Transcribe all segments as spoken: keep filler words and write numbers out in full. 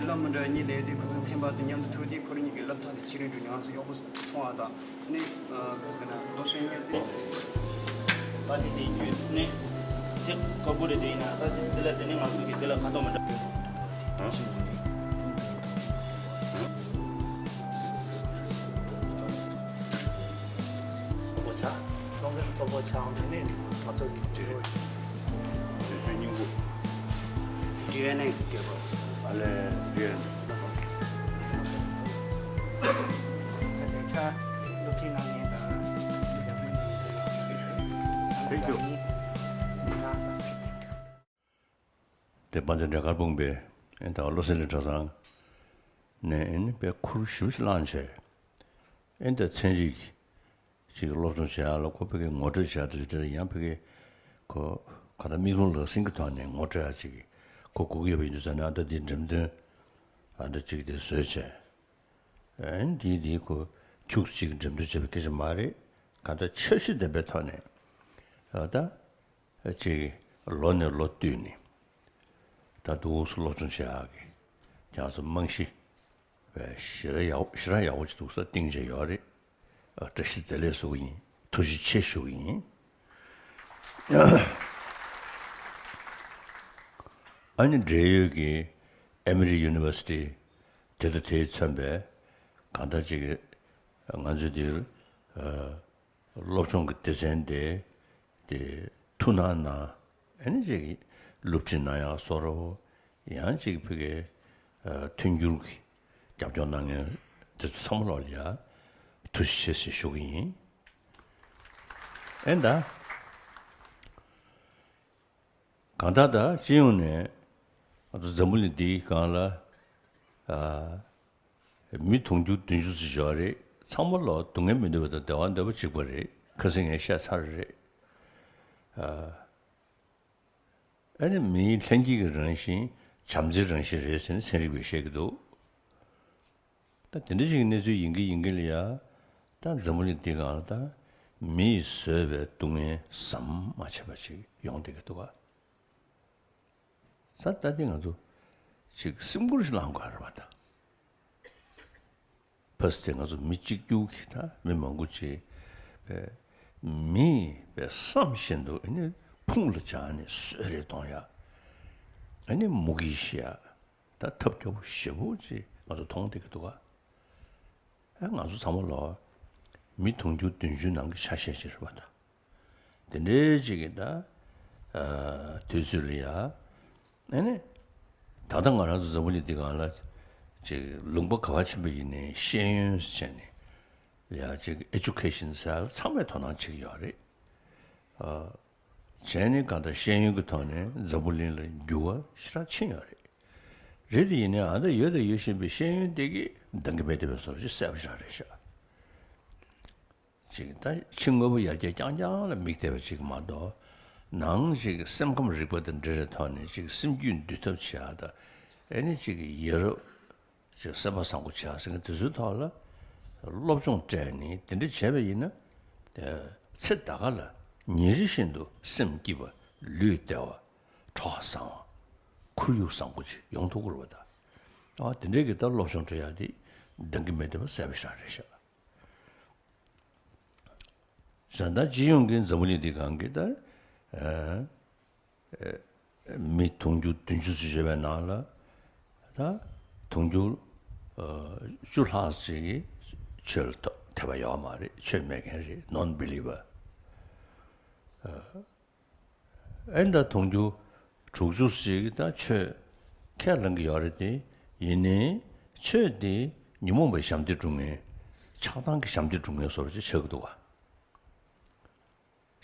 བླ་མ་འདྲ་གཉིས་ལས་དེ་ཁོ་ཚོ་ཐེམ་པ་དང་མཉམ་དུ་ཐུག་དུས་ཁོ་རང་གཉིས་ཀྱི་སློབ་ཐོག་དེ་ཕྱི་རིང་དུ་ཉམས་སུ་གཡོག་པོ་མཐོང་བ་དང་ནི་ཁོ་ཚོ་ན་རྡོ་ཤན་ཉར་ཏེ། ད་དེ་དེ་རྒྱུད་ནི་དེ་དཀར་པོ་རེད། དེ་ཡིན་ན་ད་དེ་དེ་ལ་དེ་ནི་ང་ཚོ་གི་དེ་ལ་ཁ་དོག་མི་འདྲ་བ་ཞིག་འདུག་ནི། སོག་པོ་ཆགས། སྟོང་གི་སོག་པོ་ཆགས་འདི་ནི་ང་ཚོ་གི་དུས་ཚོད་སྙིང་པོ། ཌི་ཨེན་ཨེ་གི་སྐྱེས་པ། ཨ་ལས་ཌི་ཨེན་ཨེ། ད་ལྟའི་ཆ་སློབ་ཁྲིད་གནང་མཁན་དང་། Thank you. དེ་དཔལ་ལྡན་འབྲས་དཀར་སྤུངས་པའི་ཨེ་ད་བློ་གསལ་གླིང་གྲྭ་ཚང་ནས་ཨེ་ནི་དཔེ་ཁུར་ཞེ་པོ་ཅིག་བླངས་བྱས། ཨེ་ད་ཚན་རིག་ཅིག་སློབ་སྦྱོང་བྱེད་ཡག་ལ་ཁོ་ཕ་གིར་ངོ་སྤྲོད་བྱེད་ཡག་དེ་ཚོ་དེ་ལ་ཡང་ཕ་གིར་ཁོ་ག་ད་མིག་ལོང་ལག་ཟིན་གྱི་ཐོག་ནས་ངོ་སྤྲོད་ཡག་ཅིག་ཁོ་དགོས་ཀྱི་ཡོད་པ་ཡིན་དུས་ཙང་ནས་ཨ་ད་འདི་འགྲེམས་སྟོན་ཨ་ད་ཅིག་དེ་བཟོས་བྱས། ཨེ་འདི་འདི་ཁོ་ཁྱུག་ཅིག་འགྲེམས་སྟོན་བྱས་པའི་སྐད་ཆ་མ་རེད། ག་ད་འཆར་གཞི་ལྡན་པའི་ཐོག་ནས་ཨ་ད། ཅིག་ལོ་ནས་ལོ་བསྟུད་ནས་ད་འདུག་སེ་སློབ་སྦྱོང་བྱེད་ཡག་གི་ཁྱེད་ཚོ་རྨང་གཞི་ཞེ་དྲག་ཡག་ཞེ་དྲག་ཡག་པོ་ཅིག་འདུག་སེ་བཏིང་བྱས་ཡོད་རེད། བཀྲ་ཤིས་བདེ་ལེགས་ཞུ་གི་ཡིན། ཐུགས་རྗེ་ཆེ་ཞུ་གི་ཡིན། ཨ་ནི་འབྲེལ་ཡོད་ཀྱི་ཨེ་མི་རི་ཡུ་ནི་ཝར་སི་ཊི་དེ་དང་དེས་མཚོན་པའི་གང་ལྟར་ཅིག་ང་ཚོས་འདིར་སློབ་སྦྱོང་གི་སྡེ་ཚན་དེ་དེ་ཐུགས་སྣང་གནང་། ཨ་ནི་ཅིག་སློབ་ཁྲིད་གནང་ཡག་བཟོ་འདྲ་བོ། ཡང་ཅིག་ཕ་གིའི་མཐུན་འགྱུར་གྱི་རྒྱབ་སྐྱོར་གནང་མཁན་དེ་ཚོ་ཚང་མ་ལོག་ལ་ཡ་ཐུགས་རྗེ་ཆེ་ཞེས་ཞུ་གི་ཡིན། ཨེ་ད། གང་ལྟར་ད་སྤྱི་ཡོངས་ནས་ང་ཚོ་འཛམ་བུ་གླིང་འདིའི་སྒང་ལ་ཨ་མི་དུང་ཕྱུར་བདུན་ཅུ་ཙམ་ཞིག་ཡོད་རེད། ཚང་མ་ལོག་སྡུག་བསྔལ་མི་འདོད་པ་དང་བདེ་བ་འདོད་པ་གཅིག་པ་རེད། ཁ་སང་ངས་བཤད་ཚར་རེད། ཨ་ཨ་ནི་མིའི་ལྷན་སྐྱེས་ཀྱི་རང་བཞིན་བྱམས་བརྩེའི་རང་བཞིན་རེད་ཟེར་ནས་ཚན་རིག་པས་བཤད་ཀྱི་འདུག་ད་དེ་འདྲ་ཞིག་གི་གནས་ཚུལ་ཡིན་གྱི་ཡིན་གྱི་ལ་ཡ། ད་འཛམ་བུ་གླིང་འདི་སྒང་ལ་ད་མིས་བཟོས་པའི་སྡུག་བསྔལ་ཟམ་མ་ཆད་པ་ཞིག་ཡོང་བསྡད་ཀྱི་འདུག་ག་ས་ད་འདི་ང་ཚོ་ཅིག་སེམས་ཁུར་ཞིག་བླང་དགོས་རེད་པ་ད། ཕ་སི་ཏེ་ང་ཚོ་མི་གཅིག་གྱུར་གྱི་ད་མི་མང་པོ་ཅིག་པའི་མིས་པའི་བསམ་བཞིན་དུ་ཨ་ནི་ཕུང་ལ་སྦྱར་ནས་གསོད་རེས་གཏོང་ཡ། ཨ་ནི་མུ་གེ་ཤི་ཡ། ད་ཐབས་སྐྱོ་པོ་ཞེ་པོ་ཅིག་ང་ཚོ་མཐོང་བསྡད་ཀྱི་འདུག་ག་ཨ་ང་ཚོ་ཚང་མ་ལོག་མི་དུང་ཕྱུར་བདུན་ཅུ་ནང་གི་ཆ་ཤས་ཅིག་རེད་པ་ད། དེ་འདྲའི་ཅིག་གི་ད་ཨ་དུས་ཚོད་ལ་ཡ། ཨ་ནི་ད་ལྟ་ང་རང་ཚོ་འཛམ་བུ་གླིང་འདི་སྒང་ལ་ཅིག་ལུང་པ་ག་པར་ཕྱིན་པ་ཡིན་ནའི་ཤེས་ཡོན་ཟེར་ནས་ཡ་ཅིག་ཨེ་ཌུ་ཀེ་ཤན་ཟེར་ཡ་ལ་ཚང་མས་དོ་སྣང་བྱེད་ཀྱི་ཡོད་རེད། ཨ། བྱས་ནས་གང་ལྟར་ཤེས་ཡོན་གྱི་ཐོག་ནས་འཛམ་བུ་གླིང་ལ་འགྱུར་བ་ཞེ་དྲག་ཕྱིན་ཡོད་རེད། རེད་དེ་ཡིན་ནའི་ཨ་ད་ཡོད་དང་ཡོད་བཞིན་པའི་ཤེས་ཡོན་དེ་གིས་འདང་གི་མེད་བསྡད་པའི་བཟོ་ཅིག་གསལ་པོ་ཞིག་རེད་ཤག་ཅིག་ད་ཕྱི་དངོས་པོ་ཡར་རྒྱས་རྐྱང་རྐྱང་ལ་དམིགས་བསྡད་པ་ཅིག་མ་གཏོགས། ནང་ཅིག་སེམས་ཁམས་རིག་པ་དང་འབྲེལ་བའི་ཐོག་ནས་ཅིག་སེམས་རྒྱུད་འདུལ་ཐབས་བྱེད་ཡ་ད། ཨ་ནི་ཅིག་ཡ་རབས། ཅིག་སེམས་པ་བཟང་པོ་བྱ་ཟེར་མཁན་དེ་ཚོའི་ཐོག་ལ་སློབ་སྦྱོང་སྤྲད་ནས་དེ་འདྲ་བྱས་པ་ཡིན་ན། ཚེ་ད་ག་ལ་ཉིན་རེ་བཞིན་དུ་སེམས་སྐྱིད་པ། ལུས་བདེ་བ། གྲོགས་བཟང་བ། ཁོར་ཡུག་བཟང་པོ་ཅིག་ཡོང་ཐུབ་ཀྱི་རེད་པ་ད། ཨ་དེ་འདྲའི་གི་ད་སློབ་སྦྱོང་སྤྲད་ཡ་དེ་འདང་གི་མེད་བསྡད་པ་གསལ་པོ་ཞེ་དྲག་རེད་ཤག་བྱས་ཙང་སྤྱི་ཡོངས་ཀྱི་འཛམ་བུ་གླིང་འདི་སྒང་གི་ད། ཨ། མི་དུང་ཕྱུར་བདུན་ཅུ་ཙམ་ཡོད་པའི་ནང་ལ་ད་དུང་ཕྱུར་བཅུ་ལྷག་ཅིག་གིས་ཆོས་ལ་དད་པ་ཡོད་མ་རེད། ཆོས་མེད་མཁན་རེད། ནོན་བི་ལི་བར། ཨེ་ད་དུང་ཕྱུར་དྲུག་ཅུ་ཅིག་གིས་ད་ཆོས་ཁས་ལེན་གྱི་ཡོད་རེད་དེ། ཡིན་ནའི་ཆོས་དེ་ཉོན་མོངས་པའི་ཞབས་འདེགས་སྒྲུབ་མཁན། ཆགས་སྡང་གི་ཞབས་འདེགས་སྒྲུབ་མཁན་བཟོ་འདྲ་ཅིག་ཆགས་ཀྱི་འདུག་བ།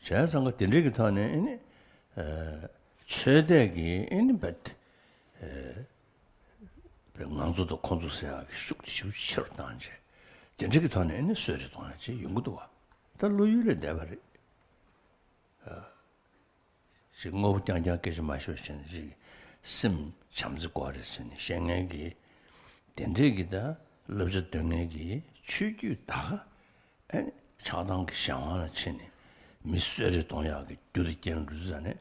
བྱས་ཙང་ག་དེ་འདྲའི་གི་ཐོག་ནས་ཨེ་ནི། ཨ། ཆོས་དད་ཀྱི་ཨེ་ནི་བེད། ཨ། བེད་ང་ཚོ་དང་ཁོང་ཚོ་ཟེར་ཡག་གི་ཤུགས་དེ་ཞེ་པོ་ཆེ་རུ་བཏང་བྱས། དེ་འདྲ་གི་ཐོག་ནས་ནི་གསོད་རེས་གཏོང་ཡ་ཅིག་ཡོང་གི་འདུག་བ། ད་བློ་ཡུལ་ལས་འདས་པ་རེད། ཅིག་དངོས་པོ་རྐྱང་རྐྱང་སྐད་ཆ་མ་ཤོད་བྱས་ནས་ཅིག་སེམས་བྱམས་བརྩེ་དགོས་རེད་ཟེར་ནས་བཤད་མཁན་གྱི་དེ་འདྲས་ཀྱི་ད་བསླབ་བྱ་འདོན་མཁན་གྱི་ཆོས་བརྒྱུད་ད་ག་ཨེ་ནི་ཆགས་སྡང་གི་གཞན་དབང་ལ་ཕྱིན་ནས་མི་གསོད་རེས་གཏོང་ཡག་གི་རྒྱུ་དང་རྐྱེན་ལ་འགྲོ་དུས་ཙང་ནས་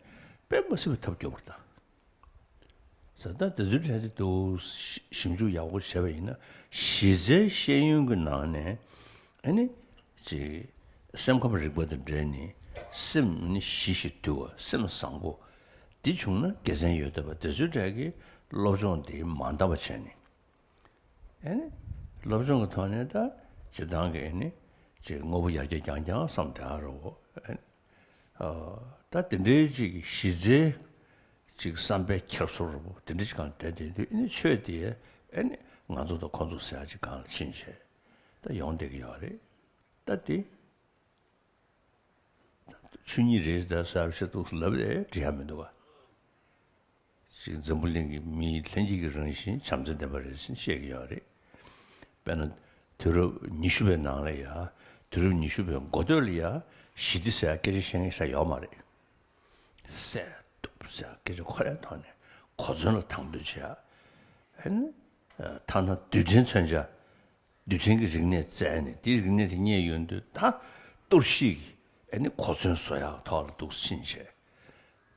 དཔེ་མ་སྲིད་པའི་ཐབས་སྐྱོ་པོ་རེད་ད། ས་ད་དེ་ཚོའི་གྲས་དེ་འདུག་ཞིབ་འཇུག་ཡག་པོ་བྱས་པ་ཡིན་ན་གཞི་རྩའི་ཤེས་ཡོན་གྱི་ནང་ནས་ཨ་ནི་ཅིག་སེམས་ཁམས་རིག་པ་དང་འབྲེལ་ནས་སེམས་ནི་ཞི་ཞིང་དུལ་བ་སེམས་བཟང་པོ་འདི་བྱུང་ན་དགེ་མཚན་ཡོད་བསྡད་པ་དེ་ཚོའི་གྲས་ཀྱི་སློབ་སྦྱོང་དེ་མ་འདང་བ་བྱས་ནས་ཨ་ནི་སློབ་སྦྱོང་གི་ཐོག་ནས་ད་སྤྱིར་བཏང་གི་ཨ་ནི་ཅིག་དངོས་པོ་ཡར་རྒྱས་རྐྱང་རྐྱང་བསམ་བསྡད་ཨ་རོ་ཨ་ནི། ཨ། ད་དེ་འདྲའི་ཅིག་གཞི་རྩའི་ཅིག་བསམ་པའི་འཁྱེར་སོ་རུ་དེ་འདྲ་ཅིག་གང་བསྡད་དེ་དུས་ཨ་ནི་ཆོས་དེ་ཨ་ནི་ང་ཚོ་དང་ཁོ་ཚོ་ཟེར་ཡ་ཅིག་གང་ལ་ཕྱིན་བྱས་ད་ཡོང་བསྡད་ཀྱི་ཡོད་རེད། ད་དེ་ཆོས་ཉིད་རེད་ད་ཟེར་བཤད་འདུག་ལབ་རེད་འགྲིག་ཡ་མི་འདུག་ག་ཅིག་འཛམ་བུ་གླིང་གི་མིའི་ལྷན་སྐྱེས་ཀྱི་རང་བཞིན་བྱམས་བརྩེ་ལྡན་པ་རེད་ཟེར་བཤད་ཀྱི་ཡོད་རེད། དཔེར་ན། དུས་རབས་ཉི་ཤུ་པའི་ནང་ལ་ཡ། དུས་རབས་ཉི་ཤུ་པའི་འགོ་སྟོད་ལ་ཡ། ཞི་བདེ་ཟེར་ཡ་སྐད་ཆ་བཤད་མཁན་ཞིག་ཡོད་མ་རེད། སྲས་སྟོབས་ཟེར་ཡ་སྐད་ཆ་ཁོ་རའི་ཐོག་ནས་གོ་མཚོན་ལ་དང་དོད་བྱེད་ཡ། ཨ་ནི། ཐ་ན་རྡུལ་ཕྲན་མཚོན་ཆ། རྡུལ་ཕྲན་གྱི་རིག་གནས་བཙལ་ནས་དེའི་རིག་གནས་དེ་རྙེད་ཡོང་དུས་ད་གཏོར་བཤིག་གི་ཨ་ནི་གོ་མཚོན་བཟོ་ཡག་ཐོག་ལ་འདུག་ཕྱིན་བྱས།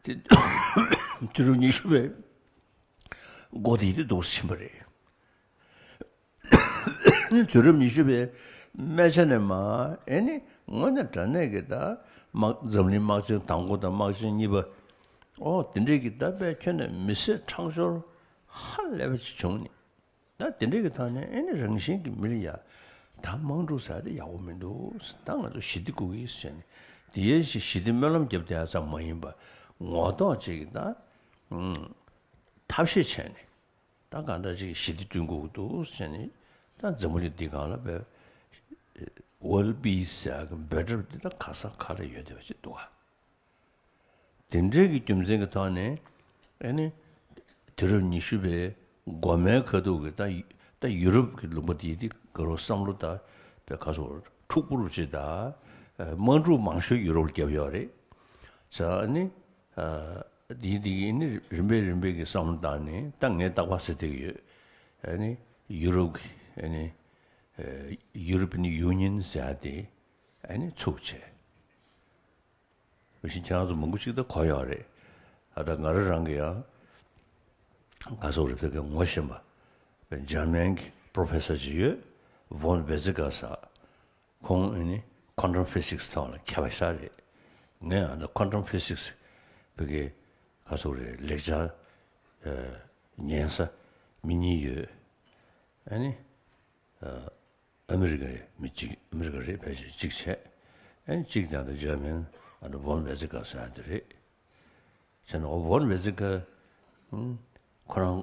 དེ་དུས་རབས་ཉི་ཤུ་པའི་འགོ་དེ་དེ་འདུག་ཕྱིན་པ་རེད། ནི་དུས་རབས་ཉི་ཤུ་པའི་སྨད་ཆ་ནས་མ་ཨེ་ནི་དངོས་གནས་དྲང་གནས་ཀྱི་ད་དམག་འཛམ་གླིང་དམག་ཆེན་དང་པོ་དང་དམག་ཆེན་གཉིས་པ་ཨོ་དེ་འདྲས་ཀྱི་ད་དཔེ་ཁྱོན་ནས་མི་སེར་ཁྲག་སྦྱོར་ཧ་ལས་པ་ཅིག་བྱུང་ནི། ད་དེ་འདྲས་ཀྱི་ཐོག་ནས་ཨེ་ནི་རང་བཞིན་གྱི་མི་ལ་ཡ་ད་དམག་འཁྲུག་ཟེར་དེ་ཡག་པོ་མི་འདུག་ད་ང་ཚོ་ཞི་བདེ་དགོས་ཀྱི་ཟེར་ནས་དེ་ཡས་ཞི་ཞི་བདེ་སྨོན་ལམ་བརྒྱབ་བསྡད་ཡ་ཙམ་མ་ཡིན་པ་ངོ་ཐོག་ཅིག་གི་ད་ཐབས་ཤེས་བྱས་ནས། ད་གང་ལྟར་ཅིག་ཞི་བདེ་བསྐྲུན་དགོས་ཀྱི་འདུག་ཟེར་ནས་ད་འཛམ་བུ་གླིང་འདི་སྒང་ལ་བོད་World Peace་ཟེར་གི་འབོད་སྒྲ་འདི་ད་ག་ས་ག་ལ་ཡོད་བསྡད་པ་ཅིག་འདུག་ག་དེ་འདྲའི་གི་རྒྱུ་མཚན་གྱི་ཐོག་ནས་ཨེ་ནི་དུས་རབས་ཉི་ཤུ་པའི་འགོ་མའི་ཁ་ཐུག་གི་ད་ད་ཡུ་རོབ་ཀྱི་ལུང་པ་དེ་དེ་ག་རོ་བསམ་བློ་ད་བས་ག་སོ་འཁྲུག་པོ་རུ་ཅིག་ད་དམག་འཁྲུག་མང་ཤོས་ཡུ་རོབ་ལ་བརྒྱབ་ཡོད་རེད། ས་ཨ་ནི། དེའི་དེ་གི་ནི་རིམ་པས་རིམ་པས་ཀྱི་བསམ་བློ་བཏང་ནས་ད་ངས་རྟག་པར་ཟེར་བསྡད་ཀྱི་ཡོད། ཨ་ནི་ཡུ་རོབ་ཀྱི་ཨ་ནི་European Union་ཟེར་ཡ་དེ་ཨ་ནི་ཚུགས་བྱས། བཞིན་ཁྱེད་རང་ཚོ་མང་པོ་ཅིག་ད་གོ་ཡོད་རེད། ཨ་ད་ང་རང་རང་གི་ཡང་ག་སོག་རེ་ཕེ་ཀའི་ངོ་ཤེས་པ་German་གྱི་Professor་ཅིག་ཡོད། Von Weizsäcker་ཟེར། ཁོང་ཨེ་ནི་Quantum Physics་ཐོག་ལ་མཁས་པ་ཤ་རེད། ངས་ཨ་ནི་Quantum Physics་བོད་ཀྱི་ག་སོག་རེད་ལེགས་སྦྱར་ཉན་ས་མི་གཉིས་ཡོད། ཨ་ནི་ཨ་མི་རི་ཀའི་མི་གཅིག་ཨ་མི་རི་ཀ་རེད་ཕལ་ཆེར་གཅིག་བྱས། ཨ་ནི་གཅིག་དང་ད་German་ཨ་ནི་Von Weizsäcker་ཟེར་ཡ་དེ་རེད། བྱས་ན་འོ་Von Weizsäcker་ཁོ་རང་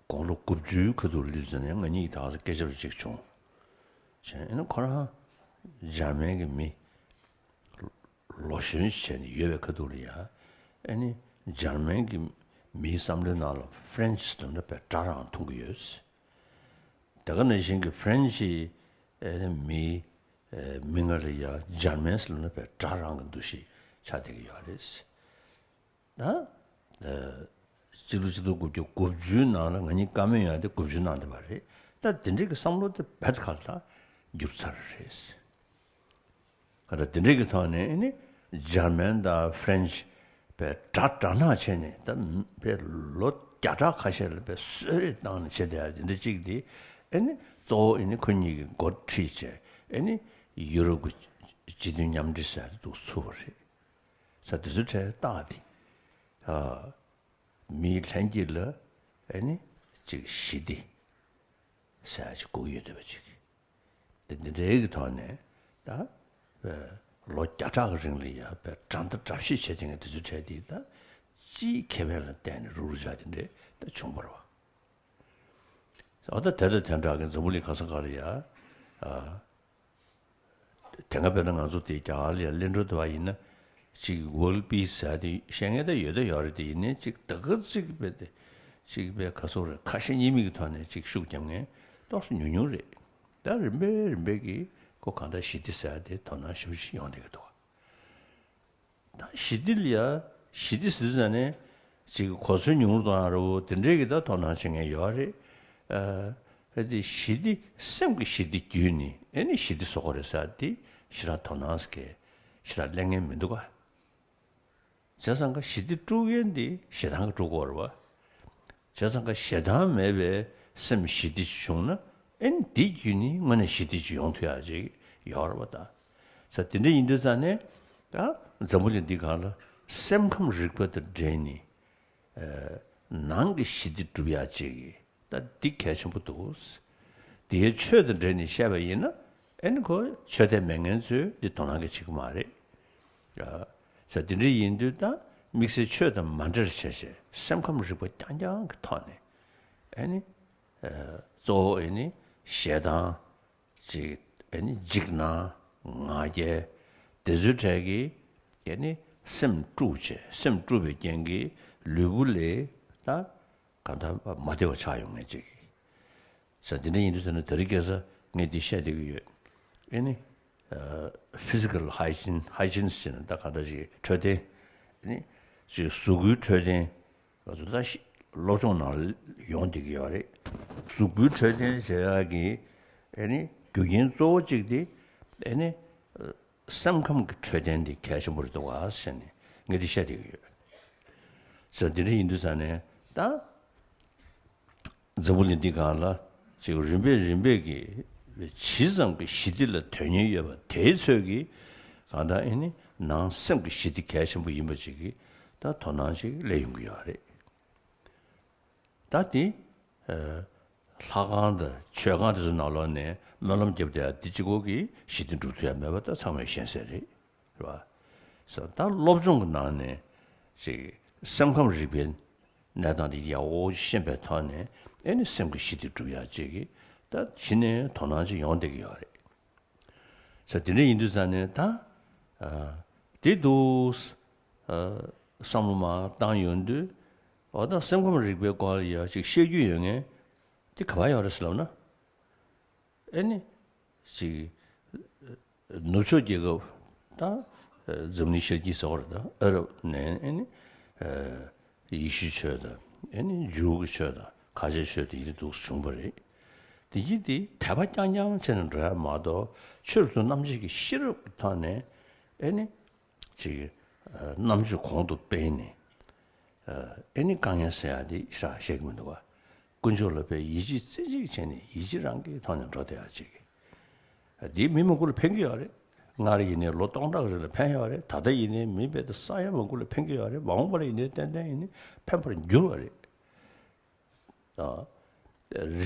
དགུང་ལོ་དགུ་བཅུའི་ཁ་ཐུག་ལ་སླེབས་ཙང་ནས་ང་གཉིས་ད་ག་ས་སྐད་ཆ་རེ་གཅིག་བྱུང་། བྱས་ཨ་ནི་ཁོ་རང་འཇར་མན་གྱི་མི་ལོ་གཞོན་བྱས་ནས་ཡོད་པའི་ཁ་ཐུག་ལ་ཡ་ཨ་ནི་འཇར་མན་གྱི་མིའི་བསམ་བློའི་ནང་ལ་French་ཟེར་ན་དཔེ་སྒྲ་རང་མཐོང་གི་ཡོད། དེ་ག་ནང་བཞིན་གྱི་French་ཨེ་ནི་མི་ཨེ་མི་ང་ལ་ཡ་German་ཟེར་ན་དཔེ་སྒྲ་རང་གི་འདུ་ཤེས་ཆགས་བསྡད་ཀྱི་ཡོད་རེད། ད་ཨེ་སྤྱི་ལོ་ཆིག་སྟོང་དགུ་བརྒྱ་དགུ་བཅུའི་ནང་ལ་ང་གཉིས་བཀའ་མོལ་ཡོང་དེ་དགུ་བཅུ་ནང་བསྡད་པ་རེད། ད་དེ་འདྲའི་གི་བསམ་བློ་དེ་རྦད་ཁ་ལ་འགྱུར་ཚར་རེད། ཨ་ད་དེ་འདྲའི་གི་ཐོག་ནས་ཨེ་ནི་German་དང་French་པའི་དགྲ་དགྲ་ནག་བྱས་ནས་ད་པའི་ལོ་བརྒྱ་ཕྲག་ཁ་ཤས་ལ་པའི་གསོད་རེས་བཏང་ནས་བྱས་བསྡད་ཡ་དེ་འདྲ་གཅིག་དེ་ཨེ་ནི་གཙོ་བོ་ཨེ་ནི་ཁོ་གཉིས་ཀྱི་འགོ་ཁྲིད་བྱས་ཨེ་ནི་ཡུ་རོབ་ཀྱི་སྤྱི་མཐུན་མཉམ་འབྲེལ་ཟེར་དེ་འདུག་ཚུགས་པ་རེད། ས་དེ་ཚོ་གྲས་རྟགས་དེ་ཨ་མིའི་ལྷན་སྐྱེས་ལ་ཨེ་ནི་གཅིག་ཞི་བདེ་ཟེར་ཡ་གཅིག་དགོས་ཡོད་བསྡད་པ་གཅིག་དེ་འདི་འདྲའི་གི་ཐོག་ནས་ད་ལོ་བརྒྱ་ཕྲག་གི་རིང་ལ་ཡ་པའི་དགྲ་ཟླ་དགྲ་བཤེས་བྱེད་མཁན་དེ་ཚོའི་གྲས་དེ་ད་སྤྱིའི་ཁེ་ཕན་ལ་བརྟེན་ནས་རུག་རུག་བྱ་དེ་འདྲས་ད་བྱུང་བ་རེད་བ། འོ་ད་དེ་དང་དེ་འདྲ་གི་འཛམ་བུ་གླིང་ག་ས་ག་ལ་ཡ་ཨ། དེ་སྔ་དཔེར་ན་ང་ཚོ་དེ་རྒྱ་གར་ལ་ཡ་གླེང་འགྲོ་བསྡད་པ་ཡིན་ན་ཅིག་World Peace་ཟེར་དེ་བཤད་མཁན་ད་ཡོད་ད་ཡོད་རེད། དེ་ཡིན་ནའི་ཅིག་ད་ག་ཅིག་བས་དེ་ཅིག་བས་ག་སོག་རེད་ཁ་ཞེ་གཉིས་མེད་ཀྱི་ཐོག་ནས་ཅིག་ཤུགས་རྒྱབ་མཁན་ཏོག་ཙམ་ཉུང་ཉུང་རེད། ད་རིམ་པས་རིམ་པས་ཀྱིས་ཁོ་གང་ལྟར་ཞི་བདེ་ཟེར་ཡ་དེ་དོ་སྣང་ཞེ་པོ་ཅིག་ཡོང་བསྡད་ཀྱི་འདུག་ད་ཞི་བདེ་ལ་ཡ། ཞི་བདེ་ཟེར་དུས་ཙང་ནས་ཅིག་གོ་མཚོན་ཉུང་རུ་གཏོང་ཡ་ར་བོ་དེ་འདྲས་ཀྱི་ད་དོ་སྣང་བྱེད་མཁན་ཡོད་རེད། ཨ་དེ་ཞི་བདེ་སེམས་ཀྱི་ཞི་བདེ་བརྒྱུད་ནས་ཨེ་ནི་ཞི་བདེ་བཟོ་དགོས་རེད་ཟེར་དེ་ཞེ་དྲག་དོ་སྣང་ཟེར་མཁན་ཞེ་དྲག་གླེང་མཁན་མི་འདུག་ག་བྱས་ཙང་ཀ་ཞི་བདེ་དཀྲུག་མཁན་དེ་ཞེ་སྡང་གིས་དཀྲུག་དགོས་རེད་བ། བྱས་ཙང་ཀ་ཞེ་སྡང་མེད་པའི་སེམས་ཞི་བདེ་བྱུང་ན་ཨེ་ནི་དེ་བརྒྱུད་ནས་དངོས་གནས་ཞི་བདེ་ཅིག་ཡོང་ཐུབ་ཡག་ཅིག་ཡོད་རེད་བ་ད། ས་དེ་འདྲ་ཡིན་དུས་ཙང་ནས་ད་འཛམ་བུ་གླིང་འདི་སྒང་ལ་སེམས་ཁམས་རིག་པ་དང་འབྲེལ་ནས་ནང་གི་ཞི་བདེ་སྒྲུབ་ཡག་ཅིག་ད་འདི་གལ་ཆེན་པོ་འདུག་དེའི་ཆོས་དང་འབྲེལ་ནས་བཤད་པ་ཡིན་ན་ཨེ་ནི་ཁོ་ཆོས་དད་མེད་མཁན་ཚོས་འདི་དོ་སྣང་གི་བྱེད་ཀྱི་མ་རེད། ས་དེ་འདྲ་ཡིན་དུས་ད་དམིགས་བསལ་ཆོས་དང་མ་འབྲེལ་བྱས་བྱས་སེམས་ཁམས་རིག་པ་རྐྱང་རྐྱང་གི་ཐོག་ནས་ཨེ་ནི་གཙོ་བོ་ཨེ་ནི་ཞེ་སྡང་ཅིག་ཨེ་ནི་འཇིགས་སྣང་ང་རྒྱལ་དེ་ཚོའི་གྲས་ཀྱིས་ཨེ་ནི་སེམས་དཀྲུགས་བྱས་སེམས་དཀྲུགས་པའི་རྐྱེན་གྱིས་ལུས་པོ་ལས་ད་གང་ལྟར་མ་བདེ་བ་ཆགས་ཡོང་ངེས་ཅིག་ས་དེ་འདྲ་ཡིན་དུས་ཟེར་ན་དེ་རིང་ཁ་སང་ངས་འདི་བཤད་བསྡད་ཀྱི་ཡོད། ཨེ་ནི་physical hygiene hygiene ཟེར་ན་ད་གང་ལྟར་ཅིག་འཕྲོད་བསྟེན་ཨེ་ནི་ཅིག་གཟུགས་པོའི་འཕྲོད་བསྟེན་ང་ཚོ་ད་ཤི་སློབ་སྦྱོང་ནང་ཡོང་བསྡད་ཀྱི་ཡོད་རེད། གཟུགས་པོའི་འཕྲོད་བསྟེན་བྱེད་ཡག་གི་ཨེ་ནི་རྒྱུ་རྐྱེན་གཙོ་བོ་གཅིག་དེ་ཨེ་ནི་སེམས་ཁམས་ཀྱི་འཕྲོད་བསྟེན་དེ་གལ་ཆེན་པོ་རེད་འདུག་ག་ཟེར་ནས་ངས་འདི་བཤད་བསྡད་ཀྱི་ཡོད། ཟེར་འདི་འདྲ་ཡིན་དུས་ཙང་ནས་ད་འཛམ་བུ་གླིང་འདི་སྒང་ལ་ཅིག་རིམ་པས་རིམ་པས་ཀྱི་ཇི་ཙམ་གྱི་ཞི་བདེ་ལ་དོན་སྙིང་ཡོད་པ་དེའི་ཚོད་ཀྱིས་གང་ལྟར་ཨེ་ནི་ནང་སེམས་ཀྱི་ཞི་བདེ་གལ་ཆེན་པོ་ཡིན་པ་ཅིག་གི་ད་དོ་སྣང་ཅིག་སླེབས་ཡོང་གི་ཡོད་རེད། ད་དེ་ལྷ་ཁང་དང་མཆོད་ཁང་དེ་ཚོ་ནང་ལོགས་ནས་སྨོན་ལམ་བརྒྱབ་བསྡད་ཡ་དེ་གཅིག་པོ་གིས་ཞི་བདེ་སྒྲུབ་ཐུབ་ཡ་མེད་པ་ད་ཚང་མས་ཤེས་གསལ་རེད། རེད་བ། ས་ད་སློབ་སྦྱོང་གི་ནང་ནས་ཅིག་སེམས་ཁམས་རིག་པའི་གནས་སྟངས་དེ་ཡག་པོ་ཤེས་པའི་ཐོག་ནས་ཨེ་ནི་སེམས་ཀྱི་ཞི་བདེ་སྒྲུབ་ཡག་ཅིག་གི་ད་གཞི་ནས་དོ་སྣང་ཅིག་ཡོང་བསྡད་ཀྱི་ཡོད་རེད། ས་དེ་འདྲ་ཡིན་དུས་ཙང་ནས་ད་ཨ་དེ་འདུག་ཨ་བསམ་བློ་མར་བཏང་ཡོང་དུས་འོ་ད་སེམས་ཁམས་རིག་པའི་སྐོར་ལ་ཡ་ཅིག་བཤད་རྒྱུ་ཡོད་མཁན་དེ་ག་པར་ཡོད་རེད་ཟེར་ལབ་ན། ཨེ་ནི། ཅིག་ནུབ་ཕྱོགས་རྒྱལ་ཁབ་དང་འཛམ་གླིང་ཤར་རྒྱུད་ཟེར་བ་རེད་ད་ཨ་རབ་ནས་ཨེ་ནི། ཡེ་ཤུའི་ཆོས་དང་ཨེ་ནི་འཇུའུ་གི་ཆོས་དང་ཁ་ཆེའི་ཆོས་དེ་ཡིན་འདུག་བྱུང་བ་རེད། དེ་ཡིན་དེ་དད་པ་རྐྱང་རྐྱང་བྱས་ནས་འགྲོ་ཡ་མ་གཏོགས་ཆོས་སུ་རྣམ་འབྱེད་ཀྱི་ཤེས་རབ་ཀྱི་ཐོག་ནས་ཨེ་ནི། ཅིག་རྣམ་དཔྱོད་གོང་དུ་སྤེལ་ནས་ཨེ་ནི་དཀའ་ངལ་སེལ་ཡག་དེ་ཤ་བཤད་ཀྱི་མི་འདུག་ག་དཀོན་མཆོག་ལ་དཔེ་ཡིད་ཆེས་རྩེ་གཅིག་བྱས་ནས་ཡིད་ཆེས་རང་གི་ཐོག་ནས་འགྲོ་བསྡད་ཡག་ཅིག་དེ་མི་མང་པོ་ལ་ཕན་གྱི་ཡོད་རེད། སྔར་ཡིན་ནའི་ལོ་སྟོང་ཕྲག་རིང་ལ་ཕན་ཡོད་རེད། ད་ལྟ་ཡིན་ནའི་མི་རྦད་དེ་ས་ཡ་མང་པོ་ལ་ཕན་གྱི་ཡོད་རེད། མ་འོངས་པ་ལ་ཡིན་ནའི་ཏན་ཏན་ཡིན་ནའི་ཕན་པར་འགྱུར་བ་རེད།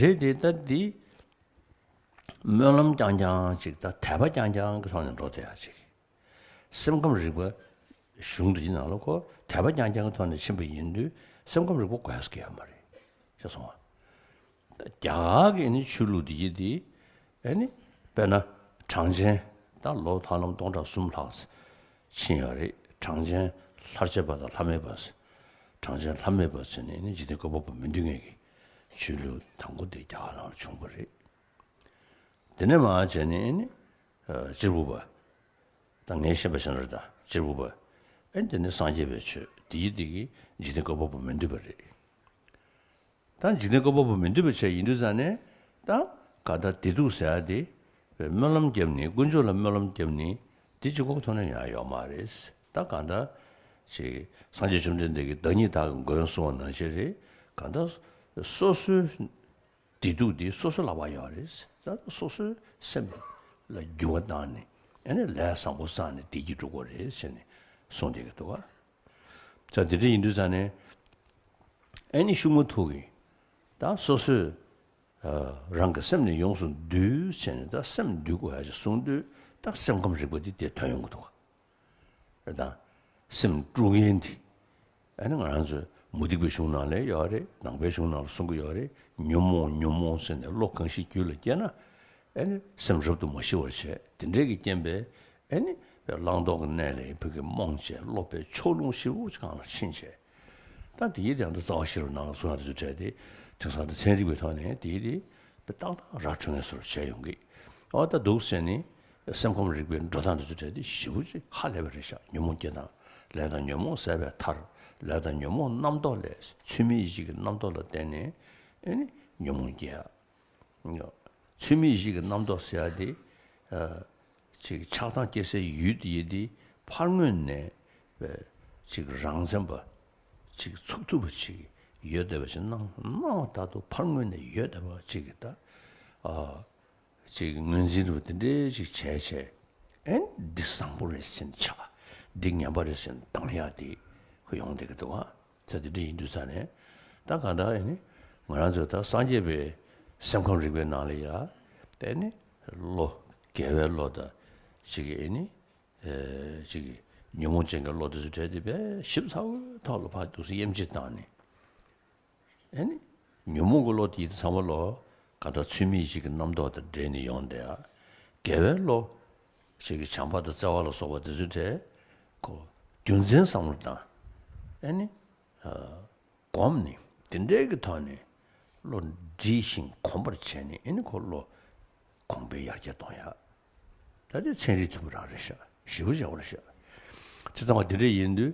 རེད་དེ་ད་འདི་སྨོན་ལམ་རྐྱང་རྐྱང་ཅིག་ད་དད་པ་རྐྱང་རྐྱང་གི་ཐོག་ནས་འགྲོ་བསྡད་ཡག་ཅིག་སེམས་ཁམས་རིག་པ་གཞུང་འདི་ནང་ལ་ཁོ་དད་པ་རྐྱང་རྐྱང་གི་ཐོག་ནས་ཕྱིན་པ་ཡིན་དུས་སེམས་ཁམས་རིག་པ་དགོས་ཡག་གི་ཡོད་མ་རེད་ཤེས་སོང་ང་། རྒྱ་གར་གྱི་ནི་ཆོས་ལུགས་འདི་ཡི་འདི་ཨེ་ནི་དཔེར་ན་གྲངས་ཅན་ད་ལོ་ཧ་ལམ་སྟོང་ཕྲག་གསུམ་ལྷག་ཕྱིན་ཡོད་རེད། གྲངས་ཅན་ལྷར་བཅས་པ་དང་ལྷ་མེད་པ། གྲངས་ཅན་ལྷ་མེད་པ་ཟེར་ནས་ནི་འཇིག་རྟེན་བཀོད་པ་པོ་མི་འདུལ་མཁན་གྱི་ཆོས་ལུགས་དང་པོ་དེ་རྒྱ་གར་ནང་ལ་བྱུང་བ་རེད། དེ་ནས་མར་བྱས་ནས་ནི་ཨ་གཅེར་བུ་པ། ད་ངས་ཤེས་པ་བྱས་ན་རེད་ད་གཅེར་བུ་པ། ཨེ་དེ་ནས་སངས་རྒྱས་པའི་ཆོས་དེ་ཡི་དེ་གི་འཇིག་རྟེན་བཀོད་པ་པོ་མི་འདུལ་བ་རེད། ད་འཇིག་རྟེན་བཀོད་པ་པོ་མི་འདུལ་བ་བྱས་ཡིན་དུས་ཙང་ནས་ད་ག་ད་བདེ་སྡུག་ཟེར་ཡ་དེ་སྨོན་ལམ་བརྒྱབ་ནས་དཀོན་མཆོག་ལ་སྨོན་ལམ་བརྒྱབ་ནས་དེ་གཅིག་པོ་ཐོག་ནས་ཡང་ཡོད་མ་རེད། ད་ག་ད་ཅིག་སངས་རྒྱས་བཅོམ་ལྡན་འདས་ཀྱིས་བདག་ཉིད་བདག་གི་མགོན་གསུངས་པ་ནང་བཞིན་རེད། ག་ད་སོ་སོའི་བདེ་སྡུག་དེ་སོ་སོའི་ལག་པར་ཡོད་རེད། ད་སོ་སོའི་སེམས་ལ་འགྱུར་བ་བཏང་ནས་ཨ་ནི་ལས་བཟང་པོ་བསགས་ནས་བདེ་སྐྱིད་སྒྲུབ་དགོས་རེད་ཟེར་ནས་གསུངས་བསྡད་ཀྱི་འདུག་ག་ད་དེ་འདྲ་ཡིན་དུས་ཙང་ནས་ཨ་ནི་ཤུགས་མ་ཐུག་གི་ད་སོ་སོས་ཨ་རང་གི་སེམས་ནི་ཡོངས་སུ་འདུལ་བྱས་ནས་ད་སེམས་འདུལ་དགོས་ཡ་ཞིག་གསུངས་དུས་ད་སེམས་ཁམས་རིག་པ་འདི་དེ་ཐོན་ཡོང་གི་འདུག་ག་རེད་ད། སེམས་དཀྲུག་མཁན་དེ། ཨ་ནི་ང་རང་ཚོའི་མུ་སྟེགས་པའི་གཞུང་ནང་ལ་ཡོད་རེད། ནང་པའི་གཞུང་ནང་ལ་གསུང་གི་ཡོད་རེད། ཉོན་མོངས་ཉོན་མོངས་ཟེར་ནས་བློ་གང་ཞིག་རྒྱུད་ལ་སྐྱེས་ན། ཨ་ནི་སེམས་རབ་ཏུ་མ་ཞི་བར་བྱས། དེ་འདྲས་ཀྱི་རྐྱེན་པས་ཨ་ནི་བླང་དོར་གྱི་གནས་ལ་ཕ་གི་རྨོངས་བྱས་བློ་པའི་ཕྱོགས་ལྷུང་ཞེ་པོ་ཅིག་གང་ལ་ཕྱིན་བྱས། ད་དེ་ཡི་དེ་ཡང་དུ་རྩ་བ་ཤེས་རབ་ནང་ལ་གསུང་ཡག་དེ་ཚོ་བྲལ་ཏེ་དེང་སང་དུ་ཚན་རིག་པའི་ཐོག་ནས་དེ་ཡི་དེ་ཏག་ཏག་ར་འཕྲོད་ངེས་སོར་བྱས་ཡོང་གི། འོ་ད་འདུག་ཟེར་ནས་སེམས་ཁམས་རིག་པའི་འགྲོ་སྟངས་འདི་ཚོ་གྲས་དེ་ཞེ་པོ་ཅིག་ཧ་ལས་པ་རེད་ཤག་ཉོན་མོངས་སྐྱེ་སྟངས། ལས་དང་ཉོན་མོངས་ཟད་པའི་མཐར། ལས་དང་ཉོན་མོངས་རྣམ་རྟོག་ལས། ཚུལ་མིན་ཡིད་བྱེད་ཀྱི་རྣམ་རྟོག་ལ་བརྟེན་ནས་ཨེ་ནི་ཉོན་མོངས་སྐྱེ་ཡ། ཚུལ་མིན་ཡིད་བྱེད་ཀྱི་རྣམ་རྟོག་ཟེར་ཡ་དེ། ཨ། ཅིག་ཆགས་སྡང་སྐྱེ་སའི་ཡུལ་དེ་ཡི་དེ་ཕར་ངོས་ནས་ཅིག་རང་མཚན་པ་ཅིག་ཚུགས་ཐུབ་པ་ཅིག་ཡོད་བསྡད་པ་ཞིག་སྣང་སྣང་བ་ལྟར་དུ་ཕར་ངོས་ནས་ཡོད་བསྡད་པ་ཅིག་གི་ད། ཨ། ཅིག་ངོས་འཛིན་རུ་དེ་འདྲའི་ཅིག་བྱས་བྱས། ཨེ་འདི་བཟང་པོ་རེད་ཟེར་ནས་ཆགས། འདི་ངན་པ་རེད་ཟེར་ནས་སྡང་ཡ་དེ་ཁོ་ཡོང་བསྡད་ཀྱི་འདུག་ཨ། ཚེ་འདི་འདྲ་ཡིན་དུས་ཙང་ནས། ད་གང་ལྟར་ཨེ་ནི་ང་རང་ཚོ་ད་སངས་རྒྱས་པའི་སེམས་ཁམས་རིག་པའི་ནང་ལ་ཡ། དེ་ནི་བློ། དགེ་བའི་བློ་དང་ཅིག་ཨེ་ནི། ཨེ་ཅིག་ཉོན་མོངས་ཅན་གྱི་བློ་དེ་ཚོ་བྲལ་ཏེ་དཔེ་ཞིབ་ཚགས་པོའི་ཐོག་ལ་ཕར་འདུག་སེ་དབྱེ་འབྱེད་བཏང་ནས། ཨེ་ནི། ཉོན་མོངས་ཀྱི་བློ་དེ་ཚང་མ་ལོ། གང་ལྟར་ཚུལ་མིན་ཡིད་བྱེད་ཀྱི་རྣམ་རྟོག་དང་འབྲེལ་ནས་ཡོང་བསྡད་ཡ། དགེ་བའི་བློ། ཞིག་གི་བྱམས་པ་དང་བརྩེ་བ་ལ་སོགས་པ་དེ་ཚོའི་གྲས། ཁོ། རྒྱུ་མཚན་བསམ་བློ་བཏང་། ཨེ་ནི། ཨ། སྒོམ་ནི། དེ་འདྲའི་གི་ཐོག་ནས། བློ་འདྲིས་ཤིང་གོམས་པར་བྱས་ནས་ཨེ་ནི་ཁོ་བློ། གོང་འཕེལ་ཡར་རྒྱས་གཏོང་ཡ། ད་དེ་ཚན་རིག་མཐུན་པ་རང་རེད་ཤག་ཞེ་པོ་ཅིག་ཡག་པོ་རེད་ཤག་བྱས་ཙང་བ་དེ་འདྲ་ཡིན་དུས།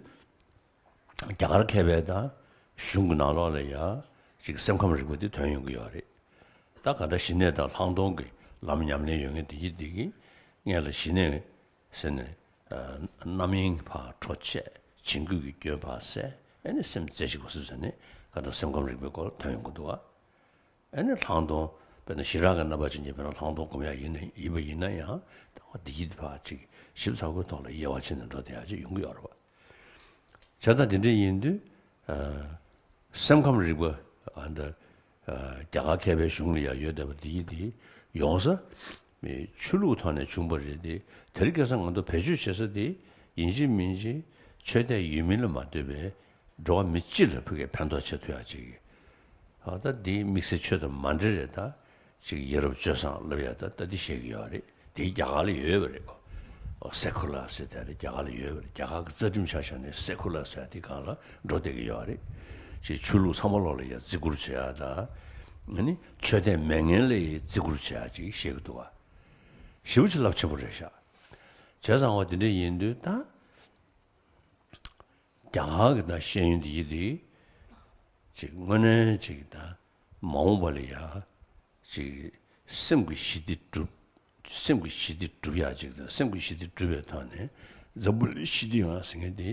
རྒྱ་གར་མཁས་པའི་དང་གཞུང་གི་ནང་ལོགས་ལ་ཡང་ཅིག་སེམས་ཁམས་རིག་པ་འདི་ཐོན་ཡོང་གི་ཡོད་རེད། ད་ག་འདྲ་ཞི་གནས་དང་ལྷག་མཐོང་གི་ལམ་ཉམས་ལེན་ཡོད་མཁན་དེ་གྱིས་དེ་གིས་སྔོན་ལ་ཞི་གནས་ཟེར་ནས། ཨ། རྣམ་གཡེང་ཕར་འཕྲོ་བཅད། བྱིང་རྒོད་ཀྱི་སྐྱོན་ཕར་བསལ། ཨེ་ནི་སེམས་རྩེ་གཅིག་པ་སུ་ཟེར་ནས་ག་འདྲ་སེམས་ཁམས་རིག་པའི་སྐོར་ཐོན་ཡོང་གི་འདུག་བ། ཨ་ནི་ལྷག་མཐོང་། དཔེར་ན་ཞི་རགས་ཀྱི་རྣམ་པ་ཅན་གྱི་དཔེར་ན་ལྷག་མཐོང་སྒོམ་ཡག་ཡིན་ན་ཡིན་པ་ཡིན་ན་ཡང་ད་བ་འདི་ཡིད་ཕར་ཅིག་ཞིབ་ཚགས་པོའི་ཐོག་ལ་དབྱེ་བ་ཕྱེ་ནས་འགྲོ་བསྡད་ཡག་ཅིག་ཡོང་གི་ཡོད་རེད་བ། བྱས་ཙང་དེ་འདྲ་ཡིན་དུས། ཨ། སེམས་ཁམས་རིག་པ། ཨ། འདི། ཨ། རྒྱ་གར་མཁས་པའི་གཞུང་ལ་ཡང་ཡོད་བསྡད་པ་འདི་ཡིད་དེ་ཡོང་ས། མི་ཆོས་ལུགས་ཐོག་ནས་བྱུང་བ་རེད་དེ། དེར་སྐྱེས་ས་ང་ཚོ་བེད་སྤྱོད་བྱེད་ས་དེ་ཡིན་གཅིག་མིན་གཅིག་ཆོས་དད་ཡོད་མིན་ལ་མ་ལྟོས་པའི། འགྲོ་བ་མི་སྤྱི་ལ་ཕ་གིར་ཕན་ཐོགས་བྱེད་ཐུབ་ཡག་ཅིག་ཨ། ད་འདི་དམིགས་བསལ་ཆོས་དང་མ་འབྲེལ་རེད་ད། ཅིག་ཡ་རབས་སྤྱོད་བཟང་ལབ་ཡག་ད་ད་འདི་བཤད་ཀྱི་ཡོད་རེད། དེ་རྒྱ་གར་ལ་ཡོད་པ་རེད་གོ། ཨོ། སེ་ཁུ་ལར་ཟེར་དེ་རེད། རྒྱ་གར་ལ་ཡོད་པ་རེད། རྒྱ་གར་གྱི་རྩ་ཁྲིམས་ཆ་བཞག་ནས་སེ་ཁུ་ལར་ཟེར་དེ་སྒང་ལ་འགྲོ་བསྡད་ཀྱི་ཡོད་རེད། ཅིག་ཆོས་ལུགས་ཚང་མ་ལོག་ལ་ཡ་བརྩི་བཀུར་བྱེད་ཡག་ད། ཨ་ནི་ཆོས་དད་མེད་མཁན་ལ་ཡ་བརྩི་བཀུར་བྱེད་ཡག་ཅིག་བཤད་ཀྱི་འདུག་བ། ཞེ་པོ་ཅིག་རླབས་ཆེན་པོ་རེད་ཤག་བྱས་ཙང་བ་དེ་འདྲ་ཡིན་དུས་ད། རྒྱ་གར་གྱི་ད་ཤེས་ཡོན་འདི་ཡིན་དེ། ཅིག་དངོས་གནས་ཅིག་ད་མ་འོངས་པ་ལ་ཡ། ཅིག་སེམས་ཀྱི་ཞི་བདེ་སྒྲུབ། སེམས་ཀྱི་ཞི་བདེ་སྒྲུབ་ཡག་ཅིག་དང་སེམས་ཀྱི་ཞི་བདེ་སྒྲུབ་པའི་ཐོག་ནས་འཛམ་བུ་གླིང་ཞི་བདེ་ཡོང་ཡག་ཟེར་མཁན་དེ་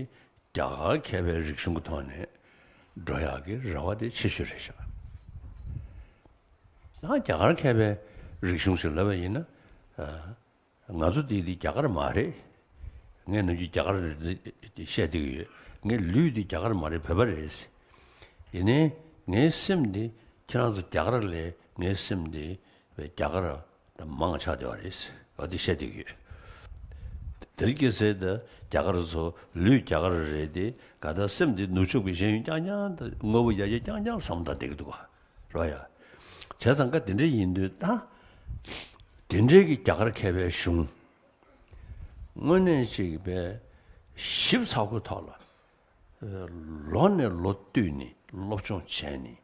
རྒྱ་གར་མཁས་པའི་རིག་གཞུང་གི་ཐོག་ནས་འགྲོ་ཡག་གི་རེ་བ་དེ་ཆེ་ཤོས་རེད་ཤག་ད་རྒྱ་གར་མཁས་པའི་རིག་གཞུང་ཞིག་ལབ་པ་ཡིན་ན། ཨ། ང་ཚོ་འདི་འདི་རྒྱ་གར་མ་རེད། ངས་ནམ་རྒྱུན་རྒྱ་གར་རེད་བཤད་བསྡད་ཀྱི་ཡོད། ངའི་ལུས་འདི་རྒྱ་གར་མ་རེད། བོད་པ་རེད། ཡིན་ནའི་ངའི་སེམས་འདི་ཁྱེད་རང་ཚོ་རྒྱ་གར་ལས་ངའི་སེམས་འདི་རྒྱ་གར་དང་མང་ཆགས་བསྡད་པ་རེད། འོ་འདི་བཤད་བསྡད་ཀྱི་ཡོད། དེ་རིང་ཁ་སང་ད་རྒྱ་གར་ཚོ་ལུས་རྒྱ་གར་རེད་དེ་ག་ད་སེམས་འདི་ནུབ་ཕྱོགས་ཀྱི་ཤེས་ཡོན་རྐྱང་རྐྱང་དང་དངོས་པོ་ཡ་ཡ་རྐྱང་རྐྱང་བསམ་བློ་བཏང་བསྡད་ཀྱི་འདུག་ག་རོ་ཡ། བྱས་ཙང་ཀ་དེ་འདྲ་ཡིན་དུས་ད། དེ་འདྲའི་གི་རྒྱ་གར་མཁས་པའི་གཞུང་། དངོས་གནས་ཅིག་པའི་ཞིབ་ཚགས་པོའི་ཐོག་ལ། ལོ་ནས་ལོ་བསྟུད་ནས་སློབ་སྦྱོང་བྱས་ནས།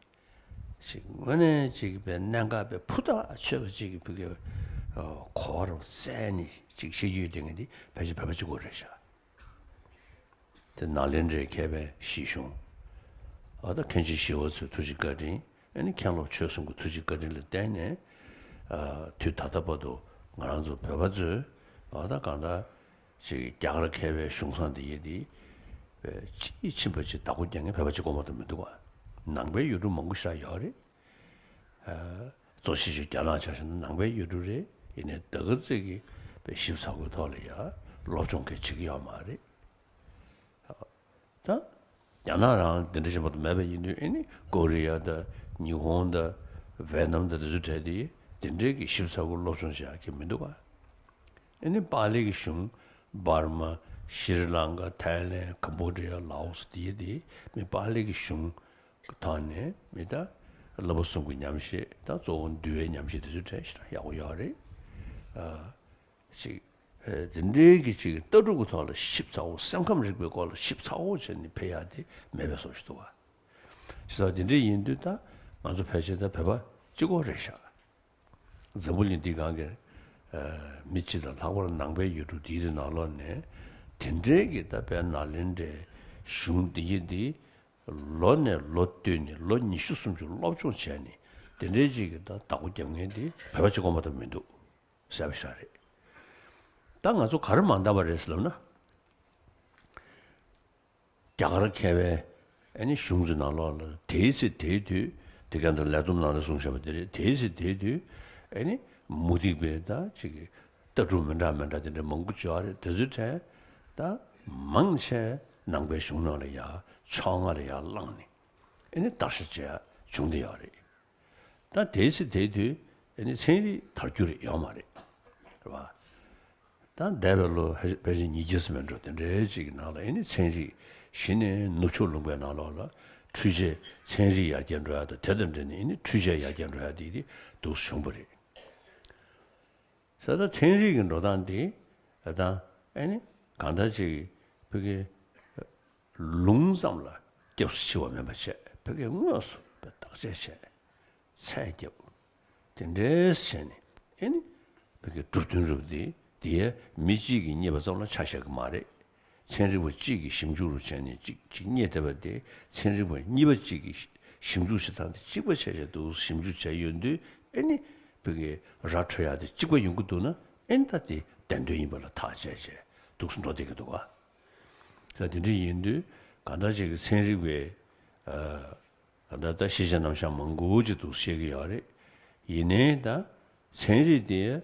ཅིག་དངོས་གནས་ཅིག་པའི་གནད་འགག་པའི་ཕུ་ཐག་ཆོད་པ་ཅིག་གི་ཕུ་གུའི་གོ་བ་རུ་བཙལ་ནས་ཅིག་བཤད་རྒྱུ་ཡོད་དེ་ངས་འདི་ཕལ་ཆེར་བོད་པ་གཅིག་པོ་རེད་ཤག་དེ་ནཱ་ལེནྡྲའི་མཁས་པའི་བཞེད་གཞུང་། ཨ་ད་མཁན་ཆེན་ཞི་བ་འཚོའི་ཐུགས་རྗེ་བཀའ་དྲིན། ཨ་ནི་མཁན་སློབ་ཆོས་གསུམ་གྱི་ཐུགས་རྗེ་བཀའ་དྲིན་ལ་བརྟེན་ནས། ཨ་དུས་ད་ལྟ་བར་དུ་ང་རང་ཚོ་བོད་པ་ཚོས་ཨ་ད་གང་ལྟར་ཅིག་རྒྱ་གར་མཁས་པའི་གཞུང་བཟང་འདི་ཡི་དེ་ཅིའི་ཕྱིན་པ་ཅིག་བདག་པོ་རྒྱག་མཁན་བོད་པ་གཅིག་པོ་མ་གཏོགས་མི་འདུག་བ། ནང་པའི་ཡུལ་གྲུ་མང་པོ་ཞིག་ཡོད་རེད། ཨ་གཙོ་ཆེ་ཤོས་རྒྱ་ནག་ཆ་བཞག་ན་ནང་པའི་ཡུལ་གྲུ་རེད། ཡིན་ནའི་ད་ག་ཙིག་གི་དཔེ་ཞིབ་ཚགས་པོའི་ཐོག་ལ་ཡ་སློབ་སྦྱོང་གང་བྱེད་ཀྱི་ཡོད་མ་རེད། ད་རྒྱ་ནག་རང་འདི་འདྲ་ཞིག་མ་གཏོགས་མེད་པ་ཡིན་དུས་ཨེ་ནི་ཀོ་རི་ཡ་དང་ཉི་ཧོང་དང་ཝེ་ནམ་དང་འདི་ཚོ་གྲས་དེ་འདི་འདྲའི་གི་ཞིབ་ཚགས་པོ་སློབ་སྦྱོང་བྱེད་ཡག་གི་མི་འདུག་བ། ཨེ་ནི་པཱ་ལི་གི་གཞུང་འབར་མ། ཤྲི་ལང་ཀ། ཐའི་ལན། ཀམ་བོ་ཌི་ཡ། ལའོ་སི་དེ་དེ་མི་པཱ་ལི་གི་གཞུང་གི་ཐོག་ནས་མི་ད་བསླབ་པ་གསུམ་གྱི་ཉམས་བཞེས་དང་གཙོ་བོ་འདུལ་བའི་ཉམས་བཞེས་དེ་ཚོ་གྲས་ཞེ་དྲག་ཡག་པོ་ཡོད་རེད། ཨ། ཅིག་ཨེ་དེ་འདྲའི་གི་ཅིག་ལྟ་གྲུབ་ཀྱི་ཐོག་ལ་ཞིབ་ཚགས་པོ་སེམས་ཁམས་རིག་པའི་སྐོར་ལ་ཞིབ་ཚགས་པོ་བྱས་ནས་ཕེབས་ཡག་དེ་མེད་པའི་བཟོ་ཞིག་འདུག་བ། ཞེས་པ་དེ་འདྲ་ཡིན་དུས་ད་ང་ཚོ་ཕལ་ཆེར་ད་བོད་པ་གཅིག་པོ་རེད་ཤག་འཛམ་བུ་གླིང་འདི་སྒང་གི་ མི་སྤྱི་དང་ལྷག་པར་ནང་པའི་ཡུལ་གྲུ་འདིའི་ནང་ལོགས་ནས་དེ་འདྲའི་གི་ད་དཔལ་ནཱ་ལེནྡྲའི་གཞུང་འདི་ཡི་འདི་ལོ་ནས་ལོ་བསྟུད་ནས་ལོ་ཉི་ཤུ་སུམ་ཅུ་སློབ་སྦྱོང་བྱས་ནས་དེ་འདྲའི་ཅིག་གི་ད་བདག་པོ་རྒྱབ་མཁན་འདི་བོད་པ་གཅིག་པོ་མ་གཏོགས་མི་འདུག་ཟེར་བ་ཞིག་རེད། ད་ང་ཚོ་ག་རེ་མ་འདང་བ་རེད་ཟེར་ལབ་ན། རྒྱ་གར་མཁས་པའི་ཨ་ནི་གཞུང་ཚོའི་ནང་ལོགས་ལ་དེའི་ཚེ་དེའི་དུས་དེ་ག་འདྲ་ལས་བསྡོམས་ནང་ལ་གསུངས་བཞག་པ་དེ་རེད། དེའི་ཚེ་དེའི་དུས་ཨ་ནི་མུ་སྟེགས་པའི་ད་ཅིག་གི་ལྟ་གྲུབ་མི་འདྲ་མི་འདྲ་དེ་འདྲ་མང་པོ་བྱུང་བ་རེད། དེ་ཚོའི་གྲས་ད་མང་ཆེ་ནང་པའི་གཞུང་ནང་ལ་ཡ་ཕྱོགས་སྔ་ལ་ཡ་བླངས་ནས་ཨ་ནི་བརྟག་ཞིབ་བྱས་བྱུང་བསྡད་ཡོད་རེད། ད་དེའི་ཚེ་དེའི་དུས་ཨ་ནི་ཚན་རིག་དར་རྒྱུ་རེད་ཡོད་མ་རེད། རེད་བ། ད་འདས་པའི་ལོ་ཕལ་ཆེར་ཉིས་བརྒྱ་ཙམ་མིན་འགྲོ་དེ་འདྲའི་ཅིག་གི་ནང་ལ་ཨ་ནི་ཚན་རིག་གཞི་ནས་ནུབ་ཕྱོགས་ལུང་པའི་ནང་ལོགས་ལ་འཕྲུལ་ཆས་ཚན་རིག་ཡར་རྒྱས་འགྲོ་ཡ་དང་དེ་དང་འབྲེལ་ནས་ཨ་ནི་འཕྲུལ་ཆས་ཡར་རྒྱས་འགྲོ་ཡ་དེ་དེ་འདུག་བྱུང་བ་རེད། ས་ད་ཚན་རིག་གི་འགྲོ་སྟངས་དེ་ད་ཨ་ནི་གང་ལྟར་ཅིག་ཕ་གི་ལུང་ཙམ་ལ་སྐྱབས་སུ་མཆི་བ་མིན་པ་བྱས་ཕ་གི་དངོས་སུ་བརྟག་དཔྱད་བྱས། ཚད་བརྒྱབ། དེ་འདྲའི་བྱས་ནས་ཨེ་ནི་བོད་ཀྱི་གྲུབ་དོན་རུབ་དེ་དེའི་མི་གཅིག་གིས་རྙེད་པ་ཙམ་ལ་ཆ་བཞག་གི་མ་རེད། ཚན་རིག་པ་གཅིག་གིས་ཞིབ་འཇུག་རུ་བྱས་ནས་གཅིག་གཅིག་རྙེད་བསྡད་པ་དེ་ཚན་རིག་པ་གཉིས་པ་གཅིག་གིས་ཞིབ་འཇུག་བྱེད་སྟངས་དེ་གཅིག་པ་བྱས་བྱས་འདུག་ཞིབ་འཇུག་བྱས་ཡོང་དུས་ཨེ་ནི་བོད་ཀྱི་ར་འཕྲོད་ཡག་དེ་གཅིག་པ་ཡོང་གི་འདུག་ན་ཨེ་ནི་ད་དེ་བདེན་དོན་ཡིན་པ་ལ་ཐག་བཅད་བྱས་འདུག་སེ་འགྲོ་བསྡད་ཀྱི་འདུག་ག་ད་དེ་འདྲ་ཡིན་དུས་གང་ལྟར་ཅིག་གི་ཚན་རིག་པའི་ད་ལྟ་ཤེས་བྱ་རྣམ་གཞག་མང་པོ་ཅིག་འདུག་བཤད་ཀྱི་ཡོད་རེད། ཡིན་ནའི་ད་ཚན་རིག་དེ་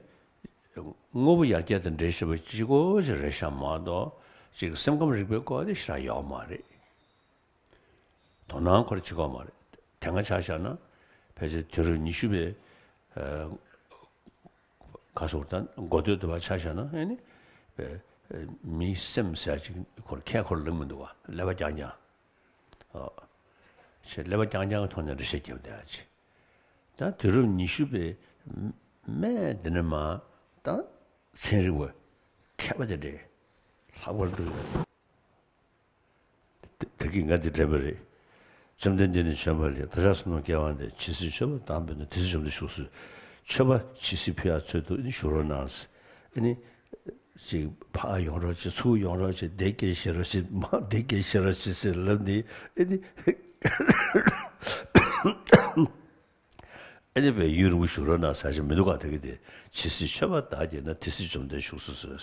དངོས་པོ་ཡར་རྒྱས་དང་འབྲེལ་བཞིན་པ་གཅིག་པོ་ཞིག་རེད་ཤག་མ་གཏོགས་ཅིག་སེམས་ཁམས་རིག་པའི་སྐོར་དེ་ཞེ་དྲག་ཡོད་མ་རེད། དོ་སྣང་ཁོ་རང་བྱེད་ཀྱི་ཡོད་མ་རེད། དེ་སྔ་ཆ་བཞག་ན་ཕལ་ཆེར་དུས་རབས་ཉི་ཤུ་པའི་ཁ་སོགས་དང་འགོ་སྟོད་དུ་བ་ཆ་བཞག་ན་ཨེ་ནི་མིའི་སེམས་ཟེར་ཅིག་ཁོར་ཁས་ཁོར་ལེན་མི་འདུག་བ། ཀླད་པ་རྐྱང་རྐྱང་། ཨོ། ཞེས་ཀླད་པ་རྐྱང་རྐྱང་གི་ཐོག་ནས་འགྲེལ་བཤད་བརྒྱབ་བསྡད་ཡ་ཅིག་ད་དུས་རབས་ཉི་ཤུ་པའི་སྨད་འདི་ནས་མ་ད་ཚན་རིག་པ་མཁས་པ་དེ་འདྲས་ལྷག་པར་དུ། ད་གིན་ང་འདི་དྲན་པ་རེད། བཅོམ་ལྡན་འདས་ནི་བྱོན་པ་ལས། བདག་ཅག་བསོད་ནམས་སྐལ་བ་འདས། ཇི་སྲིད་མཆོད་པ་དང་ཕུལ་ན། དེ་སྲིད་བཅོམ་ལྡན་བཞུགས་སུ། མཆོད་པ་ཇི་སྲིད་ཕུལ་བར་འཚལ་དུ་ནི་བཞུགས་རོགས་གནང་། ཨ་ནི། ཅིག་ཕར་ཡོང་རོགས་བྱེད། ཚུར་ཡོང་རོགས་བྱེད། དེ་སྐད་བཤད་རོགས་བྱེད། མར་དེ་སྐད་བཤད་རོགས་བྱེད་ཟེར་ལབ་ནི་ཨ་ནི། ཨ་ནི་བས་ཡུན་རིང་པོ་བཞུགས་རོགས་གནང་ཟེར་ཞིག་མི་འདུག་ག་ད་གི་དེ་ཇི་སྲིད་མཆོད་པ་དག་བགྱིས་ན། དེ་སྲིད་བཅོམ་ལྡན་བཞུགས་སུ་གསོལ།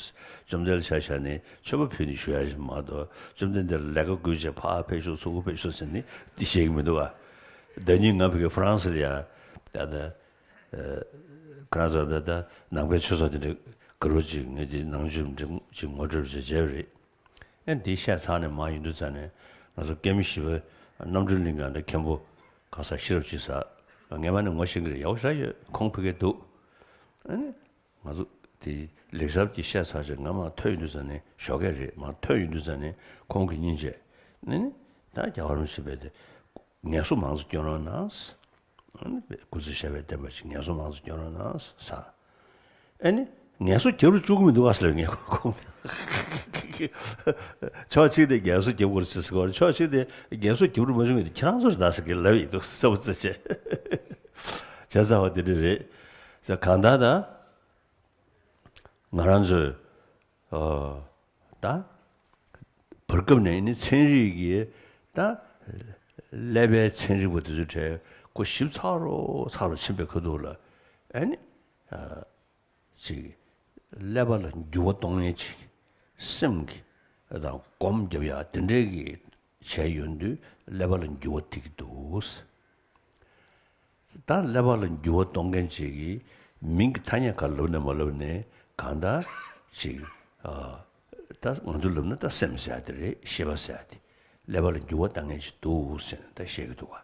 བཅོམ་ལྡན་ལ་ཆ་བཞག་ནས་མཆོད་པ་ཕུལ་ནས་བཞུགས་ཡ་ཞིག་མ་གཏོགས་བཅོམ་ལྡན་འདས་ལ་ལས་ཀ་བསྐུལ་བྱས་ཕར་ཕེབས་ཤོག་ཚུར་ཕེབས་ཤོག་ཟེར་ནས་འདི་བཤད་གི་མི་འདུག་ག་ད་ནི་ང་ཕ་གི་ཧྥ་རན་སི་ལ་ཡ་ད་ད་ཁོ་རང་ཚོ་ད་ད་ནང་པའི་ཆོས་ཚོགས་དེ་འདྲ་ག་རུ་ཅིག་ངས་དེ་ནང་ཆོས་འདྲ་ཅིག་ངོ་སྤྲོད་བྱས་བྱས་པ་རེད། ཨེ་འདི་བཤད་ཚར་ནས་མར་ཡོང་དུས་ཙ་ནས་ང་ཚོ་སྐྱེ་མི་ཤི་བའི་རྣམ་གྲོལ་གླིང་ག་འདྲ་མཁན་པོ་གང་ཟག་ཤེས་རབ་ཅིག་ཟེར། ངས་མ་ནས་ངོ་ཤེས་ཀྱི་རེད། ཡག་པོ་ཞེ་དྲག་ཡོད། ཁོང་ཕ་གིར་འདུག་ཨ་ནི་ང་ཚོ་དེ་ལེགས་སྦྱར་གྱི་བཤད་ཚར་རྗེས་ང་མར་ཐོན་ཡོང་དུས་ཙ་ནས་ཞོགས་ཀས་རེད། མར་ཐོན་ཡོང་དུས་ཙ་ནས་ཁོང་གིས་སྙིང་རྗེ་ནས་ནི་ད་རྒྱལ་བ་རིན་པོ་ཆེ་ཕེབས་ཏེ་ངལ་གསོ་མང་ཙམ་སྐྱོན་རོགས་གནང་། ཨ་ནི་སྐུ་ཚེ་ཞབས་པད་བརྟན་པ་ཞིག་ངལ་གསོ་མང་ཙམ་སྐྱོན་རོགས་གནང་ཟེར། ཨ་ནི་ངལ་གསོ་རྒྱབ་རུ་བཅུག་གི་མི་འདུག་ག་ཟེར་ལབ་ངས་ཁོང་། ཕྱོགས་གཅིག་ནས་ངལ་གསོ་རྒྱབ་དགོས་རེད་ཟེར་གོ། ཕྱོགས་གཅིག་ནས་ངལ་གསོ་རྒྱབ་རུ་མ་བཅུག་མི་འདུག་ཁྱེད་རང་ཚོ་ཞིག་ད་ཟེར་གི་ལབ་ཡིན་འདུག་བསམ་ཚེ་བྱས། བྱས་ཙང་བ་དེ་འདྲ་རེད་ཟེར། གང་ལྟར་ད་ང་རང་ཚོས་ཨོ། ད་བར་སྐབས་ནས་ནི་ཚན་རིག་གི་ད་ཀླད་པའི་ཚན་རིག་པ་དེ་ཚོའི་གྲས་ཁོ་ཞིབ་ཚགས་རུ་ཚགས་རུ་ཕྱིན་པའི་ཁ་ཐུག་ལ་ཨ་ནི་ཅིག་ཀླད་པ་ལ་འགྱུར་བ་གཏོང་མཁན་ཅིག་སེམས་ཀྱི་དང་སྒོམ་རྒྱབ་ཡ་དེ་འདྲའི་གི་བྱས་ཡོང་དུས་ཀླད་པ་ལ་འགྱུར་བ་ཐེབས་ཀྱི་འདུག་ད་ཀླད་པ་ལ་འགྱུར་བ་གཏོང་མཁན་ཅིག་གི་མིང་གི་ཐ་སྙད་ག་ལབ་ནས་མ་ལབ་ནས་གང་ལྟར་ཅིག་ཨ། ད་ང་ཚོ་ལབ་ན་ད་སེམས་ཟེར་ཡ་དེ་རེད། ཤེས་པ་ཟེར་ཡ་དེ་ཀླད་པ་ལ་འགྱུར་བ་གཏོང་མཁན་ཅིག་འདུག་ཟེར་ནས་ད་བཤད་ཀྱི་འདུག་ག་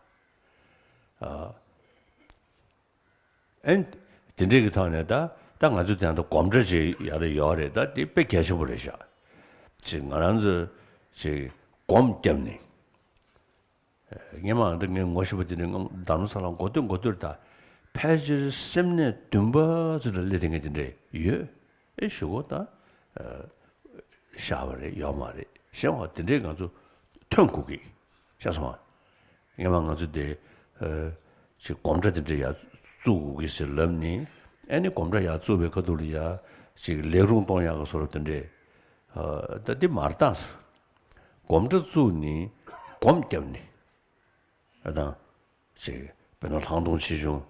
ཨ། ཨན། དེ་འདྲས་ཀྱི་ཐོག་ནས་ད་ད་ང་ཚོ་དེ་ད་སྒོམ་གྲྭ་ཅིག་ཡ་རེ་ཡོད་རེད། ད་དེ་དཔེ་གལ་ཆེན་པོ་རེད་ཤག་ཅིག་ང་རང་ཚོ་ཅིག་སྒོམ་བརྒྱབ་ནས། སྔན་མ་འདི་ངས་ངོ་ཤེས་པ་དེ་ནི་རྡ་རམ་ས་ལ་འགོ་སྟོད་འགོ་སྟོད་ད་ཕལ་ཆེར་སེམས་ནད་བདུན་པ་ཙམ་ལ་སླེབས་བསྡད་མཁན་དེ་འདྲས་ཡོད། ཨེ་ཞུ་གོ་ད་ཤར་བ་རེད། ཡོད་མ་རེད། གཞན་བ་དེ་འདྲས་ང་ཚོ་ཐོན་དགོས་ཀྱི་ཤར་སོང་བ། སྔན་མ་ང་ཚོ་དེ་ཅིག་སྒོམ་གྲྭ་དེ་འདྲས་ཡར་བཙུགས་དགོས་ཀྱི་ཟེར་ལབ་ནས་ ཨེ་ནི་སྒོམ་གྲྭ་ཡར་བཙུགས་པའི་ཁ་ཐུག་ལ་ཡ་ཅིག་ལས་རུང་གཏོང་ཡག་གི་བཟོ་འདྲ་དེ་འདྲས། ཨ། ད་འདི་མར་བཏང་ས། སྒོམ་གྲྭ་བཙུགས་ནས་སྒོམ་བརྒྱབ་ནས། ཨ་དང་། ཅིག་དཔེར་ན་ལྷག་མཐོང་ཆེ་ཆུང་།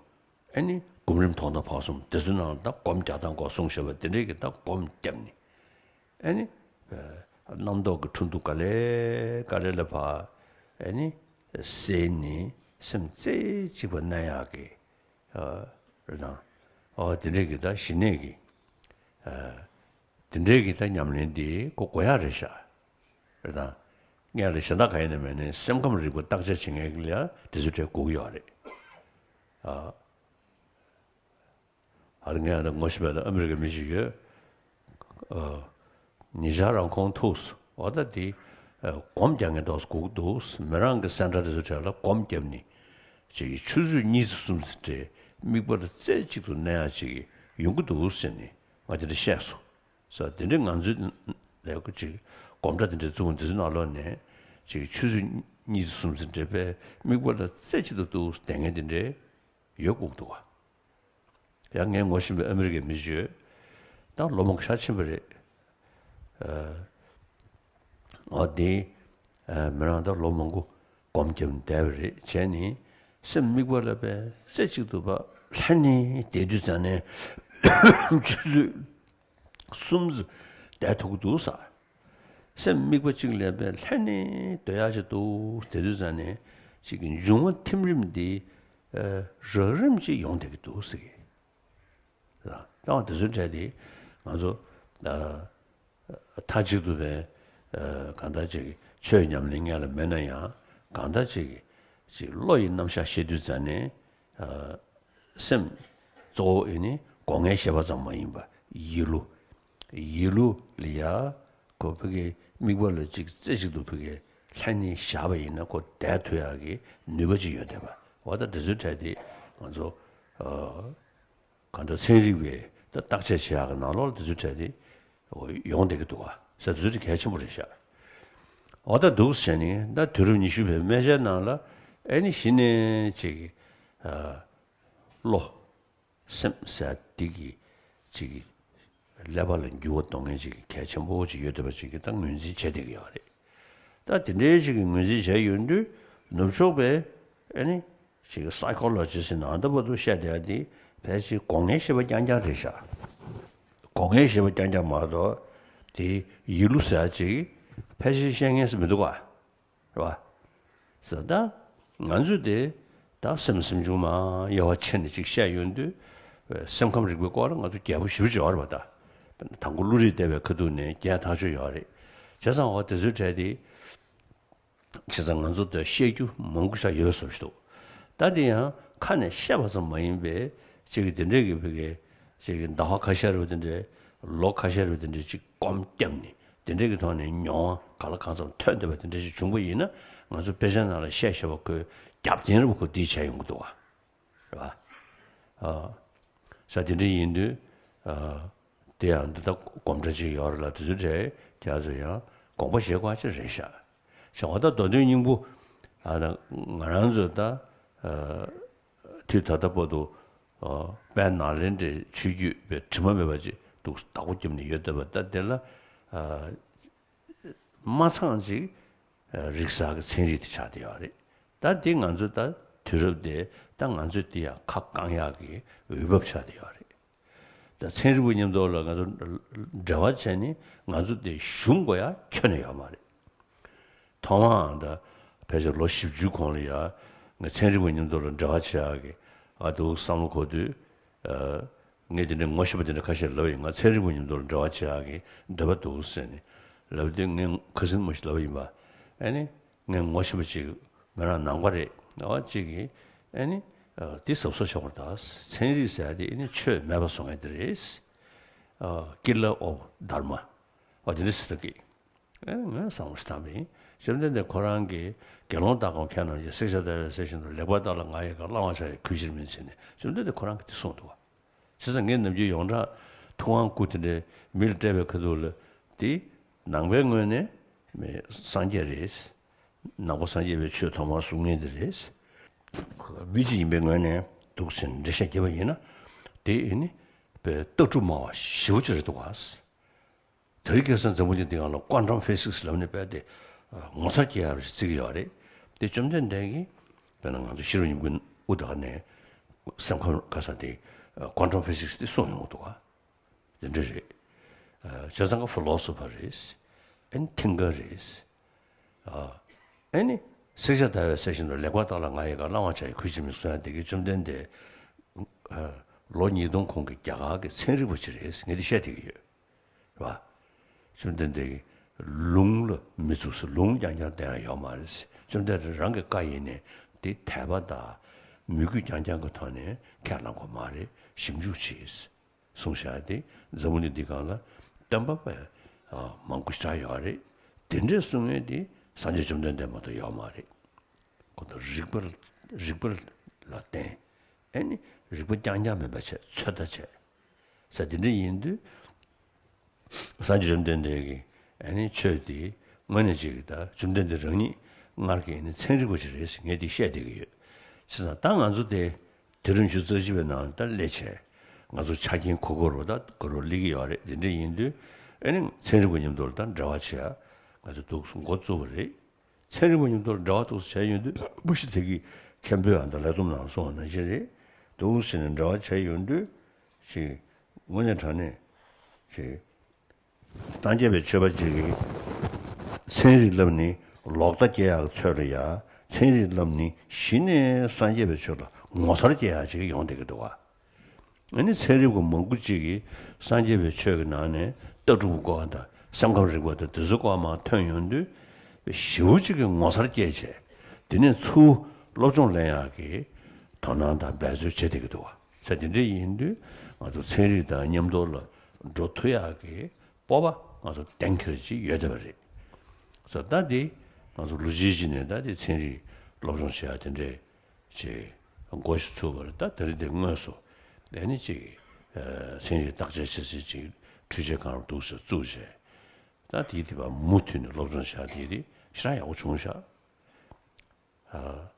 ཨེ་ནི་སྒོམ་རིམ་ཐོག་མཐའ་བར་གསུམ་དེ་ཚོའི་ནང་ལ་ད་སྒོམ་རྒྱག་སྟངས་སྐོར་གསུངས་བཞག་པ་དེ་འདྲས་ཀྱི་ད་སྒོམ་བརྒྱབ་ནས། ཨེ་ནི། རྣམ་རྟོག་གི་འཕྲོ་འདུ་ག་ལེ་ག་ལེ་ལ་ཕར། ཨེ་ནི། སེལ་ནས་སེམས་རྩེ་གཅིག་པ་གནས་ཡག་གི། ཨ། རེད་དང་། ཨོ་དེ་འདྲས་ཀྱི་ད་ཞི་གནས་ཀྱི། ཨ། དེ་འདྲས་ཀྱི་ད་ཉམས་ལེན་འདི་ཁོ་དགོས་ཡག་རེད་ཤག་རེད་དང་། སྔོན་ལ་གཞན་དག་ག་ཡིན་ན་མིན་ནས་སེམས་ཁམས་རིག་པ་བརྟག་དཔྱད་བྱེད་མཁན་ལ་དེ་ཚོ་གྲས་དགོས་ཀྱི་ཡོད་རེད། ཨ། ཨ་རི་ངས་ཨ་ནི་ངོ་ཤེས་པ་དང་ཨ་མི་རི་ཀའི་མི་ཞིག་ཡོད། ཨ། ཉེ་ཆར་རང་ཁོང་ཐུག་སོང་། འོ་ད་དེ། ཨ། སྒོམ་རྒྱག་མཁན་ཏོག་ཙམ་སྒུག་འདུག་མི་རང་གི་སེམས་ཁྲལ་དེ་ཚོ་གྲས་ལ་སྒོམ་བརྒྱབ་ནས། ཅིག་ཆུ་ཚོད་གཉིས་ཙམ་གསུམ་ཙམ་རེ་དམིགས་པ་ལ་རྩེ་གཅིག་ཏུ་གནས་ཡག་ཅིག་ཡོང་གི་འདུག་ཟེར་ནས་ང་དེ་འདྲ་བཤད་སོང་། ས་དེ་འདྲའི་ང་ཚོའི་ལས་ཀ་ཅིག་སྒོམ་གྲྭ་དེ་འདྲའི་བཙུགས་འདི་ཚོའི་ནང་ལོགས་ནས་ཅིག་ཆུ་ཚོད་གཉིས་ཙམ་གསུམ་ཙམ་རེ་དཔེ་དམིགས་པ་ལ་རྩེ་གཅིག་ཏུ་འདུག་བསྡད་མཁན་དེ་འདྲའི་ཡོད་དགོས་འདུག་ག་ཡང་ངས་ངོ་ཤེས་པའི་ཨ་མི་རི་ཀའི་མི་ཞིག་ཡོད། ད་ལོ་མང་པོ་ཤ་ཕྱིན་པ་རེད། ཨ། འོ་དེ། ཨ། མི་རང་ད་ལོ་མང་པོ་སྒོམ་བརྒྱབ་ནས་བསྡད་པ་རེད། བྱས་ནས་སེམས་དམིགས་པ་ལ་དཔེ་རྩེ་གཅིག་ཏུ་ཕར་ལྷན་ནེ་བསྡད་དུས་ཙང་ནས་ཆུ་ཚོད་གསུམ་ཙམ་བསྡད་ཐུབ་ཀྱི་འདུག་ཟེར། སེམས་དམིགས་པ་གཅིག་ལ་དཔེ་ལྷན་ནེ་སྡོད་ཡག་ཅིག་འདུག་བསྡད་དུས་ཙང་ནས་ཅིག་གི་འབྱུང་བ་ཐིམ་རིམ་འདི། ཨ། རགས་རིམ་ཅིག་ཡོང་བསྡད་ཀྱི་འདུག་ཟེར་གི། ལྟ་བ་དེ་ཚོའི་གྲས་དེ་ང་ཚོ། ཨ། མཐའ་གཅིག་ཏུ་བས། ཨ། གང་ལྟར་ཅིག་ཆོས་ཉམས་ལེན་སྔོན་ལ་མེད་ན་ཡང་གང་ལྟར་ཅིག་ཅིག་བློ་ཡི་རྣམ་གཞག་བཤད་དུས་ཙང་ནས། ཨ། སེམས་གཙོ་བོ་ཨེ་ནི་སྒོ་ལྔའི་ཤེས་པ་ཙམ་མ་ཡིན་པ་ཡིད་བློ། ཡིད་བློ་ལ་ཡ་ཁོ་ཕ་གི་དམིགས་པ་ལ་ཅིག་རྩེ་གཅིག་ཏུ་ཕ་གི་ལྷན་ནེ་བཞག་པ་ཡིན་ན་ཁོ་བསྡད་ཐུབ་ཡག་གི་ནུས་པ་ཅིག་ཡོད་བསྡད་པ། འོ་ད་དེ་ཚོའི་གྲས་དེ་ང་ཚོ། ཨ། གང་ལྟར་ཚན་རིག་པའི་ད་བརྟག་དཔྱད་བྱེད་ཡག་གི་ནང་ལོགས་ལ་དེ་ཚོའི་གྲས་དེ་ཡོང་བསྡད་ཀྱི་འདུག་ག་ཟེར་དེ་ཚོ་དེ་གལ་ཆེན་པོ་རེད་ཤག་འོ་ད་འདུག་ཟེར་ནས་ད་དུས་རབས་ཉི་ཤུ་པའི་སྨན་དཔྱད་ནང་ལ་ཨེ་ནི་གཞི་ནས་ཅིག་ཨ། བློ། སེམས་ཟེར་ཡག་འདི་གི་ཅིག་ཀླད་པ་ལ་འགྱུར་བ་གཏོང་མཁན་ཅིག་གལ་ཆེན་པོ་ཅིག་ཡོད་བསྡད་པ་ཅིག་གི་ད་ངོས་འཛིན་བྱེད་བསྡད་ཀྱི་ཡོད་རེད། ད་དེ་འདྲའི་ཅིག་གི་ངོས་འཛིན་བྱས་ཡོང་དུས་ནུབ་ཕྱོགས་པའི་ཨེ་ནི་ཅིག་སའི་ཁོ་ལོ་ཇི་སི་ནང་ད་བར་དུ་བཤད་བསྡད་ཡག་འདི་ཕལ་ཆེར་སྒོ་ལྔའི་ཤེས་པ་རྐྱང་རྐྱང་རེད་ཤག་སྒོ་ལྔའི་ཤེས་པ་རྐྱང་རྐྱང་མ་གཏོགས་དེ་ཡིད་བློ་ཟེར་ཡག་ཅིག་ཕལ་ཆེར་བཤད་མཁན་སུ་མི་འདུག་ག་རེད་བ། ཟེར་ད། ང་ཚོས་དེ་ད་སེམས་སེམས་བྱུང་མ་དབྱེ་བ་ཕྱེ་ནས་ཅིག་བཤད་ཡོང་དུས། སེམས་ཁམས་རིག་པའི་སྐོར་ལ་ང་ཚོ་རྒྱས་པོ་ཞེ་པོ་ཅིག་ཡོད་རེད་བ་ད། དང་པོ་བློ་རིག་བསྡད་པའི་ཁ་ཐུག་ནས་རྒྱས་ཐག་ཆོད་ཡོད་རེད། བྱས་ཙང་འོ་དེ་ཚོའི་གྲས་དེ། བྱས་ཙང་ང་ཚོ་དེ་བཤད་རྒྱུ་མང་པོ་ཞིག་ཡོད་བཟོ་ཞིག་འདུག་ད་དེ་ཡང་ཁ་ནས་བཤད་པ་ཙམ་མ་ཡིན་པའི་ཅིག་གི་དེ་འདྲས་ཀྱི་བི་གའི་ཅིག་གི་ཟླ་བ་ཁ་ཤས་རེད་བ་དེ་འདྲས་ལོ་ཁ་ཤས་རེད་བ་དེ་འདྲས་ཅིག་སྒོམ་བརྒྱབ་ནས། དེ་འདྲའི་གི་ཐོག་ནས་མྱོང་བ་གང་ལ་གང་འཚམ་ཐོན་བསྡད་པ་དེ་འདྲ་ཞིག་བྱུང་པ་ཡིན་ན་ང་ཚོ་དཔེ་ཆ་ནང་ལ་བཤད་བཤད་པ་ཁོའི་རྒྱབ་རྟེན་རུ་ཁོ་འདི་བྱས་ཡོང་གི་འདུག་བ། རེད་བ། ཨ། ས་དེ་འདྲ་ཡིན་དུས། ཨ། དེ་ཡང་འདི་ལྟ་སྒོམ་གྲྭ་ཅིག་ཡོད་རེད་ལ་དེ་ཚོ་འདྲའི་རྒྱ་ཚོ་ཡང་དགོངས་པ་བཞེས་དགོས་ཅིག་རེད་ཤག་བྱ་བ་ད་མདོ་དོན་སྙིང་པོ། ཨ། ད་ང་རང་ཚོ་ད། ཨ། དུས་ད་ལྟ་བར་དུ། ཨ། དཔལ་ནཱ་ལེནྡྲའི་ཆོས་བརྒྱུད་པའི་དྲི་མ་མེད་པ་ཅིག་འདུག་བདག་པོ་བརྒྱབ་ནས་ཡོད་བསྡད་པ་ད་དེ་ལ། ཨ། མ་ཚང་ཅིག་ཨ། རིག་གསར་གྱི་ཚན་རིག་དེ་ཆགས་བསྡད་ཡོད་རེད། ད་འདི་ང་ཚོ་ད་དུས་རབས་དེ་ད་ང་ཚོས་འདི་ཡང་ཁ་བསྐང་ཡག་གི་འོས་བབ་ཆགས་བསྡད་ཡོད་རེད། ད་ཚན་རིག་པ་མཉམ་དུ་ལ་ང་ཚོ་འབྲེལ་བ་བྱས་ནས་ང་ཚོ་དེ་ཞུམ་དགོས་ཡག་ཁྱོན་ནས་ཡོད་མ་རེད། ཐོག་མའང་ད་ཕལ་ཆེར་ལོ་བཞི་བཅུའི་གོང་ལ་ཡ་ངས་ཚན་རིག་པ་མཉམ་དུ་ལ་འབྲེལ་བ་བྱེད་ཡག་གི་ཨ་འདུག་བསམ་བློ་འཁོར་དུས། ཨ། ངས་དེ་འདྲའི་ངོ་ཤེས་པ་དེ་འདྲ་ཁ་ཤས་ལབ་ཡིན། ང་ཚན་རིག་པ་མཉམ་དུ་ལ་འབྲེལ་བ་བྱེད་ཡག་གི་འདོད་པ་འདུག་ཟེར་ནས་ལབ་དུས་ངས་ཁ་སང་མ་ཞིག་ལབ་ཡིན་པ། ཨ་ནི་ངས་ངོ་ཤེས་པ་ཅིག་མི་རང་ནང་པ་རེད། ཨ། ཅིག་གིས་ཨ་ནི། ཨ། འདི་གཟབ་གཟབ་བྱེད་དགོས་རེད་ད། ཚན་རིག་ཟེར་ཡག་དེ་ཨ་ནི་ཆོས་མེད་པ་བཟོ་མཁན་དེ་རེད། ཨ། Killer of Dharma། ཨ། དེ་འདྲ་ཟེར་གི། ཨེ། ངས་བསམ་བློ་ཞིག་བཏང་པ་ཡིན། བཅོམ་ལྡན་འདས་ཁོ་རང་གིས་དགེ་སློང་དག་གམ་མཁས་རྣམས་ཀྱིས། བསྲེག་བཅད་བརྡར་བཅད་བྱས་ཤིང་དུ། ལེགས་པར་བརྟགས་ལ་ང་ཡི་བཀའ། བླང་བར་བྱ་ཡི་གུས་ཕྱིར་མིན་ཟེར་ནས་བཅོམ་ལྡན་འདས་ཁོ་རང་གིས་དེ་གསུངས་འདུག་བ། བྱས་ཙང་ངས་ནམ་རྒྱུན་ཡོངས་གྲགས་ཐུབ་དབང་སྐུ་དེ་འདྲའི་མི་ལ་སྤྲད་པའི་ཁ་ཐུག་ལ་དེ་ནང་པའི་ངོས་ནས་སངས་རྒྱས་རེད། ནང་པ་སངས་རྒྱས་པའི་ཆོས་ཐོག་མར་གསུང་མཁན་དེ་རེད། མི་གཅིག་ཡིན་པའི་ངོས་ནས་འདུག་ཟེར་འགྲེལ་བཤད་བརྒྱབ་པ་ཡིན་ན། དེ་ཨེ་ནི་ པའི་ལྟ་གྲུབ་སྨྲ་བ་ཞེ་པོ་ཅིག་རེད་འདུག་ག། དེ་རིང་ཁ་སང་འཛམ་བུ་གླིང་འདི་སྒང་ལ་ཀོན་ཊམ་ཕི་སིག་སི་ལབ་ནས་དཔེ་དེ་ངོ་མཚར་སྐྱེ་ཡག་རེ་བརྩི་གི་ཡོད་རེད། དེ་བཅོམ་ལྡན་འདས་ཀྱིས་དཔེར་ན་ང་ཚོ་ཤེས་རབ་སྙིང་པོའི་དབུ་དག་ནས་སེམས་ཁམས་ག་ས་དེ་ཀོན་ཊམ་ཕི་སིག་སི་དེ་གསུངས་ཡོང་གི་འདུག་ག། དེ་འདྲ་རེད། བྱས་ཙང་ཕི་ལོ་སོ་ཕར་རེད། ཨན་ཐིང་ཀར་རེད། ཨ་ནི་བསྲེག་བཅད་བརྡར་བའི་ས་བཞིན་དུ། ལེགས་པར་བརྟགས་ལ་ང་ཡི་བཀའ། བླང་བར་བྱ་ཡི་གུས་ཕྱིར་མིན། གསུང་ཡག་དེ་གའི་བཅོམ་ལྡན་འདས་ལོ་ཉིས་སྟོང་གོང་གི་རྒྱ་གར་གྱི་ཚན་རིག་པ་ཅིག་རེད། ངས་འདི་བཤད་བསྡད་ཀྱི་ཡོད། རེད་བ། བཅོམ་ལྡན་འདས་ཀྱིས་ལུང་ལ་མི་ཚུགས་ཟེར། ལུང་རྐྱང་རྐྱང་བསྟན་ཡག་ཡོད་མ་རེད། བཅོམ་ལྡན་འདས་རང་གི་བཀའ་ཡིན་ནའི་དེ་དད་པ་དང་མོས་གུས་རྐྱང་རྐྱང་གི་ཐོག་ནས་ཁས་བླང་དགོས་མ་རེད། ཞིབ་འཇུག་བྱེད། གསུངས་བཞག་དེ་འཛམ་བུ་གླིང་འདི་སྒང་ལ་སྟོན་པ་དཔེ་མང་པོ་ཞེ་དྲག་ཡོད་རེད། དེ་འདྲས་གསུང་མཁན་དེ་སངས་རྒྱས་བཅོམ་ལྡན་འདས་མ་གཏོགས་ཡོད་མ་རེད། ཁོ་ཚོ་རིགས་པ་རིགས་པ་ལ་བརྟེན། ཨ་ནི་རིགས་པ་རྐྱང་རྐྱང་མིན་པ་བྱས། ཚོད་ལྟ་བྱས་ཟེར། དེ་འདྲ་ཡིན་དུས་སངས་རྒྱས་བཅོམ་ལྡན་འདས་ཀྱིས་ཨ་ནི་ཆོས་དེ་དངོས་གནས་ཅིག་གི་ད་བཅོམ་ལྡན་འདས་རང་ཉིད་སྔར་གྱི་ཨ་ནི་ཚན་རིག་པ་ཅིག་རེད་ཟེར་ངས་འདི་བཤད་བསྡད་ཀྱི་ཡོད། བྱས་ཙང་ད་ང་ཚོ་དེ་དུས་རབས་ཉི་ཤུ་རྩ་གཅིག་པའི་ནང་ལ་ད་སླེབས་བྱས། ང་ཚོ་ཆ་རྐྱེན་གོ་གོ་རུ་ད་གོ་རུ་སླེབས་ཀྱི་ཡོད་རེད། དེ་འདྲ་ཡིན་དུས་ཨ་ནི་ཚན་རིག་པ་མཉམ་དུ་ལ་ད་འབྲེལ་བ་བྱེད་ཡ་ང་ཚོ་འདུག་སེ་འགོ་བཙུགས་པ་རེད། ཚན་རིག་པ་མཉམ་དུ་ལ་འབྲེལ་བ་འདུག་སེ་བྱས་ཡོང་དུས། མ་གཞི་དེ་གི་མཁན་པོས་ཨ་ད་ལས་བསྡོམས་ནང་གསུངས་པ་ནང་བཞིན་རེད། འདུག་སེ་ནས་འབྲེལ་བ་བྱས་ཡོང་དུས་ཅིག་དངོས་གནས་དྲང་གནས་ཅིག་སངས་རྒྱས་པའི་ཆོས་པ་ཅིག་གིས་ཚན་རིག་བསླབས་ནི་ལོག་ལྟ་སྐྱེ་ཡག་ཚོད་ལ་ཡ། ཚན་རིག་བསླབས་ནི་གཞི་ནས་སངས་རྒྱས་པའི་ཆོས་ལ་ངོ་མཚར་སྐྱེ་ཡག་ཅིག་ཡོང་བསྡད་ཀྱི་འདུག་ག། ཨ་ནི་ཚན་རིག་པ་མང་པོ་ཅིག་གིས་སངས་རྒྱས་པའི་ཆོས་ཀྱི་ནང་ནས་ལྟ་གྲུབ་སྐོར་དང་སེམས་ཁམས་རིག་པ་དང་དེ་ཚོ་སྐོར་མར་ཐོན་ཡོང་དུས་ཞེ་པོ་ཅིག་གི་ངོ་མཚར་སྐྱེས་བྱས། དེ་ནས་ཚུར་སློབ་སྦྱོང་ལེན་ཡག་གི་དོ་སྣང་དང་འབད་རྩོལ་བྱེད་བསྡད་ཀྱི་འདུག་བ། ས་དེ་འདྲ་ཡིན་དུས་ང་ཚོ་ཚན་རིག་དང་མཉམ་དུ་ལ་འགྲོ་ཐུབ་ཡག་གི་སྤོབས་པ་ང་ཚོ་གཏན་འཁེལ་ཅིག་ཡོད་བསྡད་པ་རེད། ས་ད་དེ་ང་ཚོ་ལོ་གཅིག་གཅིག་ནས་ད་དེ་ཚན་རིག་སློབ་སྦྱོང་བྱེད་ཡག་དེ་འདྲས་ཅིག་འགོ་ཞིག་ཚུགས་པར། ད་དེ་རིང་འདི་དངོས་སུ་ཨ་ནི་ཅིག་ཚན་རིག་བརྟག་དཔྱད་བྱེད་སའི་ཅིག་འཕྲུལ་ཆས་སྒང་རུ་འདུག་སེ་བཙུགས་བྱས། ད་དེའི་དེ་བ་མུ་མཐུད་ནས་སློབ་སྦྱོང་བྱ། དེ་དེ་ཞེ་དྲག་ཡག་པོ་བྱུང་ཤག། ཨ།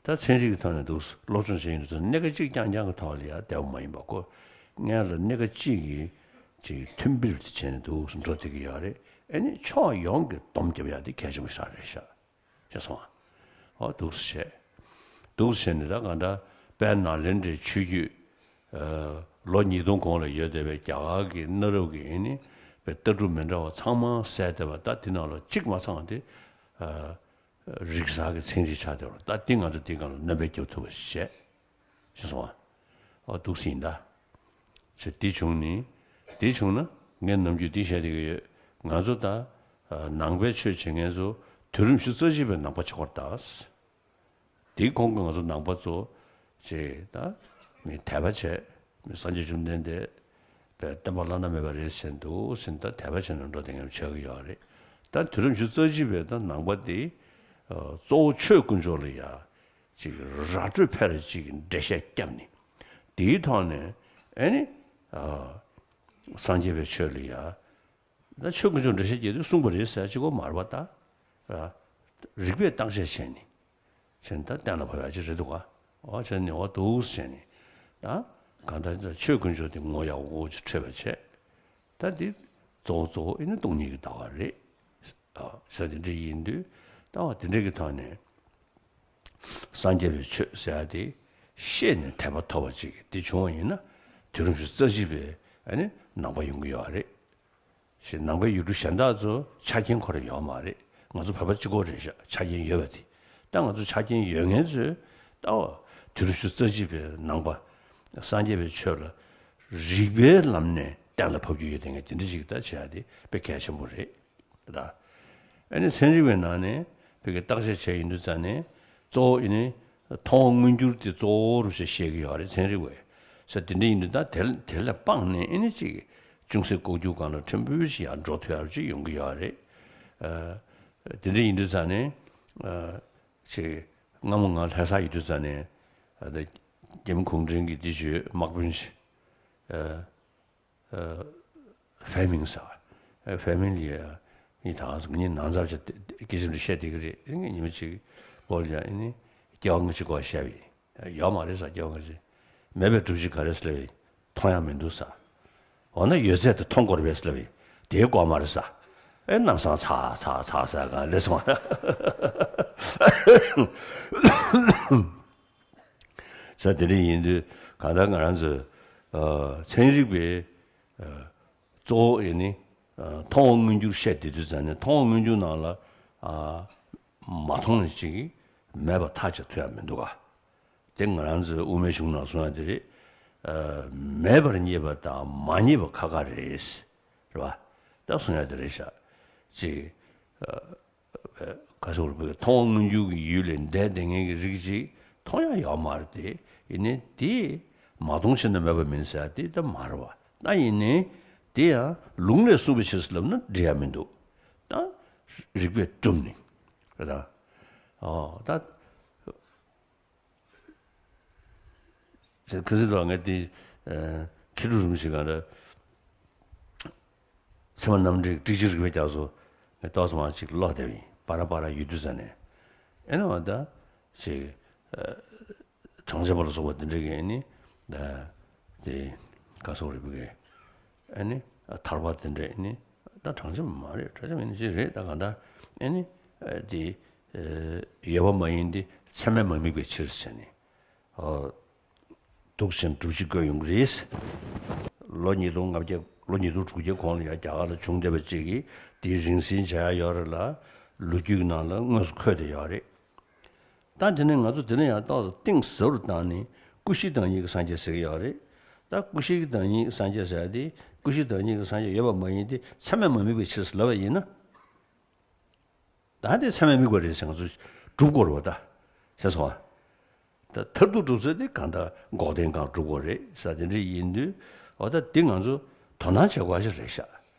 ད་ཚན་རིག་གི་ཐོག་ནས་འདུག་སློབ་སྦྱོང་བྱེད་ཡོང་དུས་ཚོད་སྣེ་ཁ་གཅིག་རྐྱང་རྐྱང་གི་ཐོག་ལ་ཡ་བསྡད་པ་མ་ཡིན་པ། ཁོ་སྔོན་ལ་སྣེ་ཁ་གཅིག་གིས་ཅིག་མཐུན་སྦིར་དུ་བྱས་ནས་འདུག་སེ་འགྲོ་བསྡད་ཀྱི་ཡོད་རེད། ཨ་ནི་ཕྱོགས་ཡོངས་ཀྱི་སྡོམ་རྒྱབ་ཡ་དེ་གལ་ཆེན་པོ་ཞེ་དྲག་རེད་ཤག། ཤེས་སོང་ཨ། འོ་འདུག་སེ་བྱས། འདུག་སེ་བྱས་ནས་ད་གང་ལྟར་དཔལ་ནཱ་ལེནྡྲའི་ཆོས་བརྒྱུད། ཨ། ལོ་ཉིས་སྟོང་གོང་ལ་ཡོད་བསྡད་པའི་རྒྱ་གར་གྱི་གནའ་རབས་ཀྱི་ཨ་ནི་དཔེ་ལྟ་གྲུབ་མི་འདྲ་བ་ཚང་མ་གསལ་བསྡད་པ། ད་དེ་ནང་ལ་གཅིག་མ་ཚང་དེ། ཨ། རིག་གསར་གྱི་ཚན་རིག་ཆགས་བསྡད་པ། ད་དེ་ང་ཚོ་དེའི་སྒང་ལ་སྣོན་པ་རྒྱབ་ཐུབ་པ་ཞིག་བྱས། ཤེས་སོང་ཨ། འོ་འདུག་སེ་ཡིན་ད། ཅེས་དེ་བྱུང་ནི། དེ་བྱུང་ན་ངས་ནམ་རྒྱུན་འདི་བཤད་བསྡད་ཀྱི་ཡོད། ང་ཚོ་ད་ནང་པའི་ཆོས་བྱེད་མཁན་ཚོ་དུས་རབས་ཉི་ཤུ་རྩ་གཅིག་པའི་ནང་པ་བྱེད་དགོས་རེད་ད། དེའི་གོང་གི་ང་ཚོ་ནང་པ་ཚོ་ཅེས་ད་མི་དད་པ་བྱས། མི་སངས་རྒྱས་བཅོམ་ལྡན་འདས་དཔེ་སྟོན་པ་བླ་ན་མེད་པ་རེད་ཟེར་འདུག་ཟེར། ད་དད་པ་བྱས་ནས་འགྲོ་བསྡད་མཁན་ཆགས་ཀྱི་ཡོད་རེད། ད་དུས་རབས་ཉི་ཤུ་རྩ་གཅིག་པའི་ད་ནང་པ་དེ་གཙོ་བོ་ཆོས་དཀོན་མཆོག་ལ་ཡ་ཅིག་ར་སྤྲོད་ཕལ་ཆེར་ཅིག་འགྲེལ་བཤད་བརྒྱབ་ནས། དེའི་ཐོག་ནས་ཨ་ནི་ཨ་སངས་རྒྱས་པའི་ཆོས་ལ་ཡ། ད་ཆོས་དཀོན་མཆོག་འགྲེལ་བཤད་བརྒྱབ་དུས་གསུངས་པ་རེད་ཟེར་གཅིག་པོ་མ་རེད་པ། ད་རིགས་པས་བརྟག་དཔྱད་བྱས་ནས་བྱས་ནས་ད་གཏན་ལ་ཕབ་ཡག་ཅིག་རེད་འདུག་ག། འོ་བྱས་ནས་འོ་འདུག་སེ་བྱས་ནས་ད་གང་ལྟར་ཆོས་དཀོན་མཆོག་དེ་ངོ་ཡག་པོ་ཅིག་འཕྲོད་པ་བྱས། ད་འདི་གཙོ་བོ་གཙོ་བོ་ཨེ་ནི་སྟོང་ཉིད་ཀྱི་ལྟ་བ་རེད། ཨ། ཟེར་དེ་འདྲ་ཡིན་དུས་ལྟ་བ་དེ་འདྲ་གི་ཐོག་ནས་སངས་རྒྱས་པའི་ཆོས་ཟེར་ཡག་དེ་ཤེས་ནས་དད་པ་ཐོབ་པ་ཅིག་དེ་བྱུང་བ་ཡིན་ན། དུས་རབས་ཉི་ཤུ་རྩ་གཅིག་པའི་ཨ་ནི་ནང་པ་ཡོང་གི་ཡོད་རེད། ཞེས་ནང་པའི་ཡུལ་གྲུ་གཞན་དག་ཚོ་ཆ་རྐྱེན་ཁོ་རང་ཡོད་མ་རེད། ང་ཚོ་བོད་པ་གཅིག་པོ་རེད་ཤག་ཆ་རྐྱེན་ཡོད་པ་དེ། ད་ང་ཚོ་ཆ་རྐྱེན་ཡོད་མཁན་ཚོས་ལྟ་བ་དུས་རབས་ཉི་ཤུ་རྩ་གཅིག་པའི་ནང་པ་སངས་རྒྱས་པའི་ཆོས་ལ་རིགས་པའི་ལམ་ནས་གཏན་ལ་ཕབ་རྒྱུ་ཡོད་དེ། ངས་དེ་འདྲ་ཞིག་ད་བྱེད་ཡ་དེ་དཔེ་གལ་ཆེན་པོ་རེད། ད་ཨ་ནི་ཚན་རིག་པའི་ནང་ནས་བོད་ཀྱི་བརྟག་དཔྱད་བྱས་ཡིན་དུས་ཙང་ནས་གཙོ་བོ་ཨ་ནི་མཐོང་བ་མངོན་གྱུར་དེ་གཙོ་བོ་རུ་བྱས་བཤད་ཀྱི་ཡོད་རེད། ཚན་རིག་པས་ཟེར་དེ་འདྲ་ཡིན་དུས། ད་དེ་དེ་ལ་དཔག་ནས་ཨ་ནི་ཅིག་ཅུང་ཟད་ལྐོག་གྱུར་སྒང་ལ་ཕྲན་བུ་ཞིག་ཡར་འགྲོ་ཐུབ་ཡག་ཅིག་ཡོང་གི་ཡོད་རེད། ཨ། དེ་འདྲ་ཡིན་དུས་ཙང་ནས་ཨ་ཅིག་སྔ་མོ་ང་ལྷ་ས་ཡོད་དུས་ཙང་ནས་ཨ་ད་རྒྱ་མི་གུང་ཁྲན་གྱི་འདི་བརྗོད་དམག་དཔོན་ཞིག་ཨ། ཨ། ཧྥེ་མིང་ཟེར་བ། ཧྥེ་མིང་ལི་ཡ་ངས་ད་ག་ཟེ་ངས་ནང་ཚབ་བྱས་སྐད་ཆ་འདི་བཤད་བསྡད་ཀྱི་རེད། ངས་ཉི་མ་གཅིག་པོ་ལ་ཡ་ཨ་ནི་སྐྱེ་བ་སྔ་ཕྱི་སྐོར་བཤད་པ་ཡིན། ཡོད་མ་རེད་ཟེར། སྐྱེ་བ་སྔ་ཕྱི་མེད་པའི་སྒྲུབ་བྱེད་ག་རེ་ཟེར་ལབ་ཡིན། མཐོང་ཡ་མི་འདུག་ས། འོ་ན་ཡོད་ཚད་དེ་མཐོང་དགོས་རེད་པས་ལབ་ཡིན། དེའི་སྐོར་མ་རེད་ས། ཨེ་རྣམ་སང་ཚ་ཚ་ཚ་ཟེར་ག་ལས་སོང་། ས་དེ་འདྲ་ཡིན་དུས་གང་ལྟར་ང་རང་ཚོས་ཨ་ཚན་རིག་པའི་ཨ་གཙོ་བོ་ཡིན་ནི་ཨ་མཐོང་བ་མངོན་གྱུར་བཤད་བསྡད་དུས་ཙང་ནས་མཐོང་བ་མངོན་གྱུར་ནང་ལ་ཨ་མ་མཐོང་ནི་ཅིག་མེད་པ་ཐག་བཅད་ཐུབ་ཡ་མི་འདུག་ག་དེ་ང་རང་ཚོའི་དབུ་མའི་གཞུང་ནང་གསུང་ཡ་དེ་རེད། ཨ་མེད་པར་རྙེད་པ་དང་མ་རྙེད་པ་ཁ་ཁ་རེད། རེད་བ། ད་གསུང་ཡ་དེ་རེད་ཤག་ཅིག་ཨ་ག་ཟེར་བ་རེད། མཐོང་བ་མངོན་གྱུར་གྱི་ཡུལ་ལས་འདས་བསྡད་མཁན་གྱི་རིགས་ཅིག་མཐོང་ཡ་ཡོད་མ་རེད་དེ། ཡིན་ནའི་དེ་མ་མཐོང་ཕྱིར་ན་མེད་པ་མིན་ཟེར་ཡ་དེ་ད་མ་རེད་བ། ད་ཡིན་ནའི་དེ་ཡང་ལུང་ལས་གསུངས་པའི་ཕྱིར་ལབ་ན་འགྲིག་ཡ་མི་འདུག་ད་རིགས་པས་གྲུབ་ནས་རེད་ད། ཨོ་ད། ཁ་སང་དུ་ངས་དེ་ཨ་མཁས་གྲུབ་རིན་པོ་ཆེ་གང་འདྲ་ཚད་མ་རྣམ་འགྲེལ་ཏིག་ཅིག་རིགས་པའི་རྒྱ་མཚོ་ངས་ཏོག་ཙམ་ཅིག་ཀློག་བསྡད་པ་ཡིན། བར་བར་ཡུལ་དུས་ཙ་ནས་ཨེ་ན་བ་ད་ཅིག་ཨ་གྲངས་ཅན་པ་ལ་སོགས་པ་དེ་འདྲ་གི་ཨེ་ནི་ད་དེ་ག་སོགས་རིགས་པའི་གི་ཨེ་ནི་ཐར་པ་དེ་འདྲ་ཨེ་ནི་ད་གྲངས་ཅན་མ་རེད། གྲངས་ཅན་མ་ཡིན་ཅིག་རེད། ད་གང་ལྟར་ཨེ་ནི་ཨ་དེ་ཨ་ཡོད་པ་མ་ཡིན་ཏེ་ཚད་མས་མ་དམིགས་པའི་ཕྱིར་ཟེར་ནས། འདུག་ཟེར་སྒྲུབ་བྱེད་བཀོད་ཡོང་གི་རེད། ལོ་ཉིས་སྟོང་ལྔ་བརྒྱ་ལོ་ཉིས་སྟོང་དྲུག་བརྒྱའི་གོང་ལ་ཡང་རྒྱ་གར་ལ་བྱུང་བསྡད་པ་ཅིག་གིས་དེའི་རིང་བསྲེལ་བྱ་ཡ་ཡོད་རེད་ལ། ལོ་རྒྱུས་ཀྱི་ནང་ལ་དངོས་སུ་འཁོད་བསྡད་ཡོད་རེད། ད་དེ་ནས་ང་ཚོ་དེ་ནས་ཡང་ཏོག་ཙམ་གཏིང་ཟབ་རུ་བཏང་ནས་ཀུན་གཞི་བདག་ཉིད་ཀྱི་སངས་རྒྱས་ཟེར་གྱི་ཡོད་རེད། ད་ཀུན་གཞི་བདག་ཉིད་ཀྱི་སངས་རྒྱས་ཟེར་ཡ་དེ་ཀུན་གཞི་བདག་ཉིད་ཀྱི་སངས་རྒྱས་ཡོད་པ་མ་ཡིན་ཏེ་ཚད་མས་མ་དམིགས་པའི་ཕྱིར་ལབ་པ་ཡིན་ན། ད་དེ་ཚད་མས་དམིགས་པ་རེད་ཟེར་ང་ཚོ་སྒྲུབ་དགོས་རེད་བ། ད་ཤེས་སོང་ཨ། ད་མཐར་ཐུག་སྒྲུབ་ཚུལ་དེ་གང་ལྟར་འགོག་བདེན་གང་སྒྲུབ་དགོས་རེད་ཟེར་དེ་འདྲ་ཡིན་དུས། འོ་ད་འདི་ང་ཚོ་དོ་སྣང་བྱེད་དགོས་ཞིག་རེད་ཤག་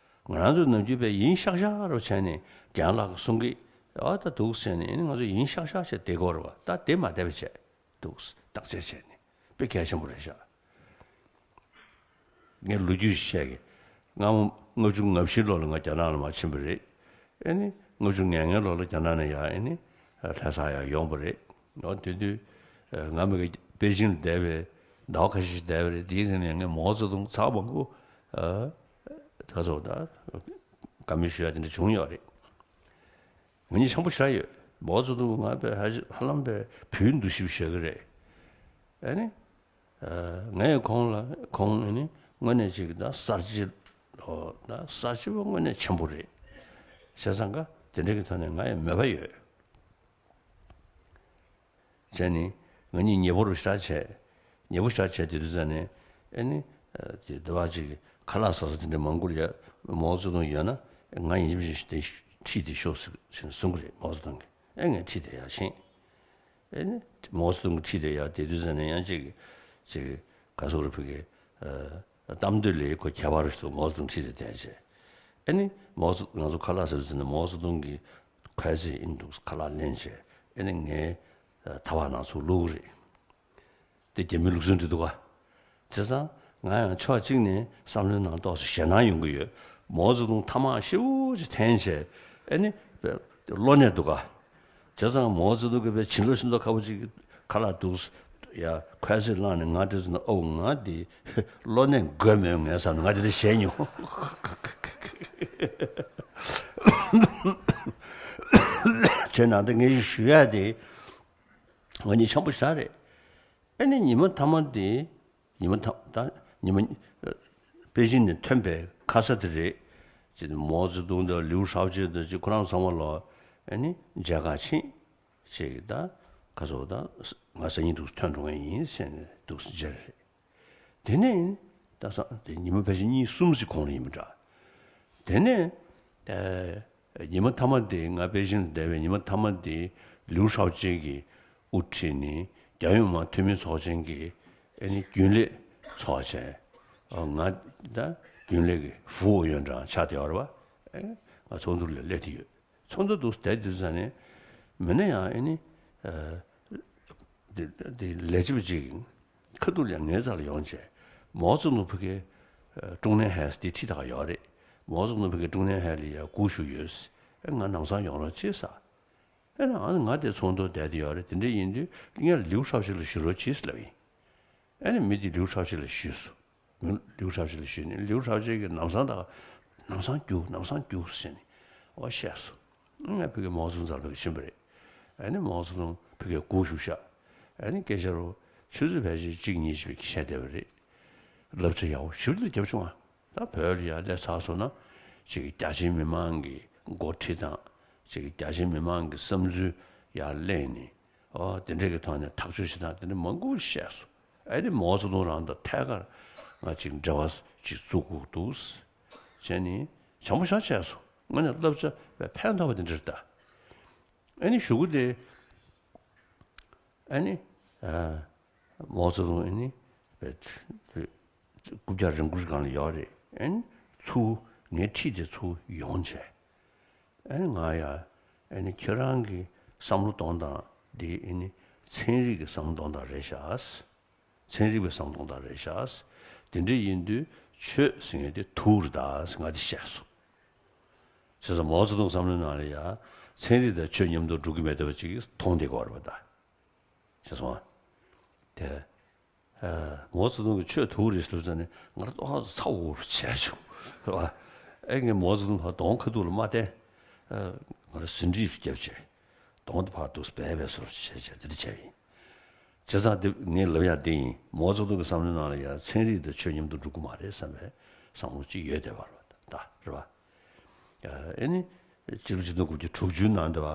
ང་རང་ཚོ་ནམ་རྒྱུན་པས་ཡིན་ཤག་ཤག་རུ་བྱས་ནས་རྒན་ལགས་ཀྱིས་གསུང་གི། འོ་ད་འདུག་ཟེར་ནས་ཨེ་ནི་ང་ཚོ་ཡིན་ཤག་ཤག་བྱས་བསྡད་དགོས་རེད་བ། ད་དེ་མ་བསྡད་པ་བྱས། འདུག་བརྟག་དཔྱད་བྱས་ནས་དཔེ་གལ་ཆེན་པོ་རེད་ཤག་ངས་ལོ་རྒྱུས་ཤིག་བཤད་གི། སྔ་མོ་ལྔ་བཅུ་ང་བཞི་ལོ་ལ་ང་རྒྱ་ནག་ལ་མར་ཕྱིན་པ་རེད། ཨེ་ནི་ལྔ་བཅུ་ང་ལྔ་ལོ་ལ་རྒྱ་ནག་ནས་ཡར་ཨེ་ནི་ལྷ་སར་ཡར་ཡོང་པ་རེད། འོ་དེ་དུས་ང་མི་གི་པེ་ཅིང་ལ་བསྡད་པའི་ཟླ་བ་ཁ་ཤས་ཤིག་བསྡད་པ་རེད། དེའི་རིང་ནས་ངས་མའོ་ཙེ་ཏུང་ཚར་མང་པོ་ཨ་ད་སོ་ད་བཀའ་མོལ་ཞུ་ཡ་དེ་འདྲ་བྱུང་ཡོད་རེད། ང་གཉིས་འཆམ་པོ་ཞེ་དྲག་ཡོད། མའོ་ཙེ་ཏུང་ང་དཔེ་ཧ་ཧ་ལམ་དཔེ་བུའི་འདུ་ཤེས་བཞག་གི་རེད། ཨ་ནི། ཨ་ངས་ཁོང་ལ་ཁོང་ཨ་ནི་དངོས་གནས་ཅིག་ད་གསར་བརྗེ། ཨོ་ད་གསར་བརྗེ་པོ་དངོས་གནས་ཆེན་པོ་རེད། བྱས་ཙང་ཀ་དེ་འདྲ་གི་ཐོག་ནས་ང་ཡང་མོས་པ་ཡོད། བྱས་ནི། ང་གཉིས་ཉེ་པོ་རུ་ཞེ་དྲག་བྱས། ཉེ་པོ་ཞེ་དྲག་བྱས་དེ་དུས་ཙ་ནས་ཨེ་ནི། དེ་ཟླ་བ་གཅིག་གི་ཁ་ལག་ཟ་ས་དེ་འདྲ་མང་པོ་ལ་ཡ་མའོ་ཙེ་ཏུང་ཡོད་ན་ང་ཡིན་གཅིག་མིན་གཅིག་དེ་ཁྲིད་དེ་ཤོག་ཟེར་གསུང་གི་རེད། མའོ་ཙེ་ཏུང་གིས་ཨེ་ངས་ཁྲིད་དེ་ཡར་ཕྱིན། ཨེ་ནི་མའོ་ཙེ་ཏུང་གིས་ཁྲིད་དེ་ཡར་དེ་དུས་ཙ་ནས་ཡང་གཅིག་གིས་གཅིག་གིས་ག་ཟེར་རེད། ཕ་གི་གཏམ་འདོད་ལས་ཁོ་ཁྱད་པར་ཞིག་འདུག་མའོ་ཙེ་ཏུང་ཁྲིད་དེ་བསྡད་བྱས། ཨེ་ནི་མའོ་ཙེ་ང་ཚོ་ཁ་ལག་ཟ་དུས་ཙ་ནས་མའོ་ཙེ་ཏུང་གིས་ཁོའི་ཚེ་ཨིན་འདུག་ཁ་ལག་ལེན་བྱས། ཨེ་ནི་ངའི་ཐག་པ་ནང་ཚུར་བླུགས་རེད། དེ་རྒྱ་མིའི་ལུགས་སྲོལ་འདྲ་འདུག་ག་བྱས་ཙང་ང་ཡང་ཕྱོགས་གཅིག་ནས་བསམ་བློའི་ནང་ཏོག་ཙམ་ཞེད་སྣང་ཡོང་གི་ཡོད། མའོ་ཙེ་ཏུང་ཐ་མག་ཞེ་པོ་ཅིག་འཐེན་བྱས་ཨེ་ནི་གློ་ནད་འདུག་ག་བྱས་ཙང་མའོ་ཙེ་ཏུང་གིས་དཔེ་བྱིན་རླབས་ཤིན་ཏུ་ཁ་པོ་ཅིག་གི་ཁ་ལག་འདུག་ཡ་ཁོའི་ཚེ་བླངས་ནས་ང་དེ་ཚོ་ན་ཨོ་ང་དེ་གློ་ནད་འགོས་མེད་ངས་བསམ་ནས་ང་དེ་འདྲ་བྱས་མྱོང་། བྱས་ན་ད་ངས་ཞུ་ཡ་དེ། ང་གཉིས་འཆམ་པོ་ཞེ་དྲག་རེད། ཨེ་ནི་ཉི་མ་མཐའ་མ་དེ། ཉི་མ་མཐའ་ད་ཉི་མ་པེ་ཅིང་ནས་ཐོན་པའི་ཁ་ས་དེ་རེད། ཅེས་མའོ་ཙེ་ཏུང་དང་ལིའུ་ཧྲའོ་ཅེ་དང་ཅེས་ཁོ་རང་ཚང་མ་ལ་ཨེ་ནི་མཇལ་ཁ་ཕྱིན། ཅེས་ད་ཁ་སོ་ད་ང་སང་ཉིན་འདུག་ཐོན་འགྲོ་མཁན་ཡིན་ཟེར་ནས་འདུག་མཇལ་རེད། དེ་ནས་ད་སང་དེ་ཉི་མ་ཕལ་ཆེར་གཉིས་གསུམ་ཞིག་གོང་ལ་ཡིན་པ་འདྲ། དེ་ནས་ཨ་ཉི་མ་མཐའ་མ་དེ་ང་པེ་ཅིང་ལ་བསྡད་པའི་ཉི་མ་མཐའ་མ་དེ་ལིའུ་ཧྲའོ་ཅེ་གིས་དབུ་ཁྲིད་ནས་རྒྱལ་ཡོངས་མི་མང་འཐུས་མི་ཚོགས་ཆེན་གྱི་ཨ་ནི་རྒྱུན་ལས་ཚོགས་བྱས། ཨ་ང་ད་རྒྱུན་ལས་ཀྱི་ཧྥུའུ་ཨུ་ཡོན་ཀྲང་ཆགས་བསྡད་ཡོད་རེད་པ། ཨ་ང་ཚོགས་འདུ་ལ་སླེབས་བསྡད་ཡོད། ཚོགས་འདུ་འདུག་བསྡད་དུས་ཙ་ནས་མི་སྣ་ཡང་ཨེ་ནི་ཨ་དེ་དེ་ལས་བྱེད་པ་ཅིག་ཁ་ཐུག་ལ་ངའི་རྩ་ལ་ཡོང་བྱས། མའོ་ཙེ་ཏུང་ཕ་གིའི་ཀྲུང་ནན་ཧའེ་དེ་ཁྲིད་ད་ག་ཡོད་རེད། མའོ་ཙེ་ཏུང་ཕ་གིའི་ཀྲུང་ནན་ཧའེ་ལ་ཡ་སྒུག་བཞུགས་ཡོད། ཨེ་ང་ནམ་སང་ཡོང་རོགས་བྱེད་ས། ཨེ་ན་ཨ་ནི་ང་དེ་ཚོགས་འདུ་བསྡད་དེ་ཡོད་རེད། དེ་འདྲ་ཡིན་དུས་ངས་ལིའུ་ཧྲའོ་ཅེ་ལ་ཞུ་རོགས་བྱེད་ཟེར་ལབ་ཡིན། ཨེ་ནི་མི་དེ་ལིའུ་ཧྲའོ་ཅེ་ལ་ཞུས་སོང་། ལིའུ་ཁྲའོ་ཅི་ལ་ཞུས་ནས། ལིའུ་ཁྲའོ་ཅི་གིས་ལམ་སང་ད་ལམ་སང་རྒྱུགས། ལམ་སང་རྒྱུགས་ཟེར་ནས་འོ་བཤད་སོང་། ང་ཕ་གིར་མའོ་ཙེ་ཏུང་རྩ་ལ་ཕ་གིར་ཕྱིན་པ་རེད། ཨ་ནི་མའོ་ཙེ་ཏུང་ཕ་གིར་སྒུག་བཞུགས་ཤག་ཨ་ནི་སྐད་ཆ་རུ་ཆུ་ཚོད་ཕལ་ཆེར་གཅིག་གཉིས་ཅིག་བཤད་བསྡད་པ་རེད། བསླབ་བྱ་ཡག་པོ་ཞེ་པོ་ཅིག་བརྒྱབ་བྱུང་ང་། ད་བོད་ལ་ཡར་སླེབས་ཚར་སོང་ན་ཅིག་རྒྱ་ཆེའི་མི་མང་གི་འགོ་ཁྲིད་དང་། ཅིག་རྒྱ་ཆེའི་མི་མང་གི་བསམ་ཚུལ་ཡར་གླེང་ནས། ཨོ་དེ་འདྲས་ཀྱི་ཐོག་ནས་ཐག་གཅོད་བྱེད་སྟངས་དེ་འདྲ་མང་པོ་བཤད་སོང་། ཨ་ནི་མའོ་ཙེ་ཏུང་རང་དང་ཐད་ཀར་ང་ཅིག་འབྲེལ་བ་ཅིག་བཙུགས་དགོས་འདུག་བྱས་ནས་བྱམས་པོ་ཞེ་དྲག་བྱས་སོང་། དངོས་གནས་བསླབ་བྱ་དཔེ་ཕན་ཐོགས་པ་དེ་འདྲ་རེད་ད། ཨ་ནི་གཞུག་གུ་དེ། ཨ་ནི། ཨ། མའོ་ཙེ་ཏུང་ཨ་ནི། རྐུབ་བཀྱག་རིང་པོ་སྒང་ལ་ཡོད་རེད། ཨ་ནི། ཚུར་ངའི་འཁྲིས་དེ་ཚུར་ཡོང་བྱས། ཨ་ནི་ང་ཡ། ཨ་ནི་ཁྱེད་རང་གི་བསམ་བློ་གཏོང་སྟངས་འདི་ཨ་ནི་ཚན་རིག་གི་བསམ་བློ་གཏོང་སྟངས་རེད་ཤག་ཚན་རིག་པའི་བསམ་བློ་གཏོང་སྟངས་རེད་ཤག་དེ་འདྲ་ཡིན་དུས་ཆོས་ཟེར་མཁན་དེ་དུག་རེད་ད་ཟེར་ང་དེ་བཤད་སོང་། བྱས་ཙང་མའོ་ཙེ་ཏུང་བསམ་བློའི་ནང་ལ་ཡ། ཚན་རིག་དང་ཆོས་མཉམ་དུ་འགྲོ་གི་མེད་བསྡད་པ་ཅིག་མཐོང་བསྡད་ཀྱི་ཡོད་རེད་པ་ད། བྱས་སོང་ཨ། དེ། ཨ། མའོ་ཙེ་ཏུང་གིས་ཆོས་དུག་རེད་ཟེར་ཙང་ནས་ང་རང་ཏོག་ཙམ་ཚ་འུར་བྱས་བྱུང་། རེད་པ། ཨེ་ངས་མའོ་ཙེ་ཏུང་ཕར་གདོང་ཁ་ཐུག་ལ་མ་བསྟན། ཨ། ང་རང་ཟིན་བྲིས་སུ་བརྒྱབ་བྱས། གདོང་དེ་ཕར་འདུག་སེ་སྦས་སྦས་བཟོ་འདྲ་བྱས་བྱས་དེ་འདྲ་བྱས་ཡིན། བྱས་ཙང་དེ་ངས་ལབ་ཡག་དེ་ཡིན། མའོ་ཙེ་ཏུང་གི་བསམ་བློའི་ནང་ལ་ཡང་ཚན་རིག་དང་ཆོས་མཉམ་དུ་འགྲོ་གི་མ་རེད་བསམ་པའི་བསམ་བློ་ཅིག་ཡོད་བསྡད་པ་རེད་པ་ད། རེད་པ། ཨ་ནི། སྤྱི་ལོ་ཆིག་སྟོང་དགུ་བརྒྱ་དྲུག་ཅུ་ནང་དུ་བ།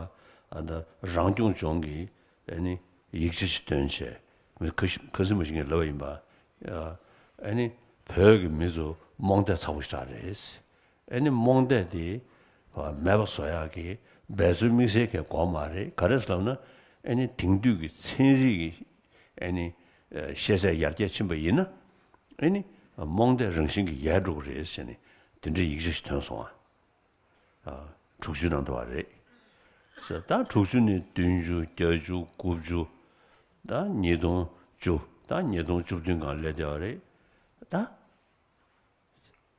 ཨ་ད་རང་སྐྱོང་ལྗོངས་ཀྱི་ཨ་ནི་ཡིག་ཆ་ཞིག་ཐོན་བྱས། མི་ཁ་ཤས་ཁ་སེང་མ་ཞིག་ངས་ལབ་པ་ཡིན་པ། ཨ་ནི་བོད་ཀྱི་མི་ཚོ་རྨོངས་དད་ཚ་པོ་ཞེ་དྲག་རེད། ཨ་ནི་རྨོངས་དད་དེ་མེད་པ་བཟོ་ཡག་གི་འབད་རྩོལ་དམིགས་བསལ་གང་དགོས་མ་རེད། ག་རེ་ཟེར་ལབ་ན། ཨ་ནི་དེང་དུས་ཀྱི་ཚན་རིག་གི་ཨ་ནི་ཤེས་ཚད་ཡར་རྒྱས་ཕྱིན་པ་ཡིན་ན། ཨ་ནི་རྨོངས་དད་རང་བཞིན་གྱིས་ཡལ་འགྲོ་གི་རེད་ཟེར་ནས་དེ་འདྲའི་ཡིག་ཆ་ཞིག་ཐོན་སོང་ཨ། ཨ། དྲུག་ཅུ་ནང་དུ་བ་རེད། ཟེར་ད་དྲུག་ཅུ་ནས་བདུན་ཅུ། བརྒྱད་ཅུ། དགུ་བཅུ། ད་ཉིས་སྟོང་བཅུ། ད་ཉིས་སྟོང་བཅུ་བདུན་སྒང་སླེབས་བསྡད་པ་རེད། ད་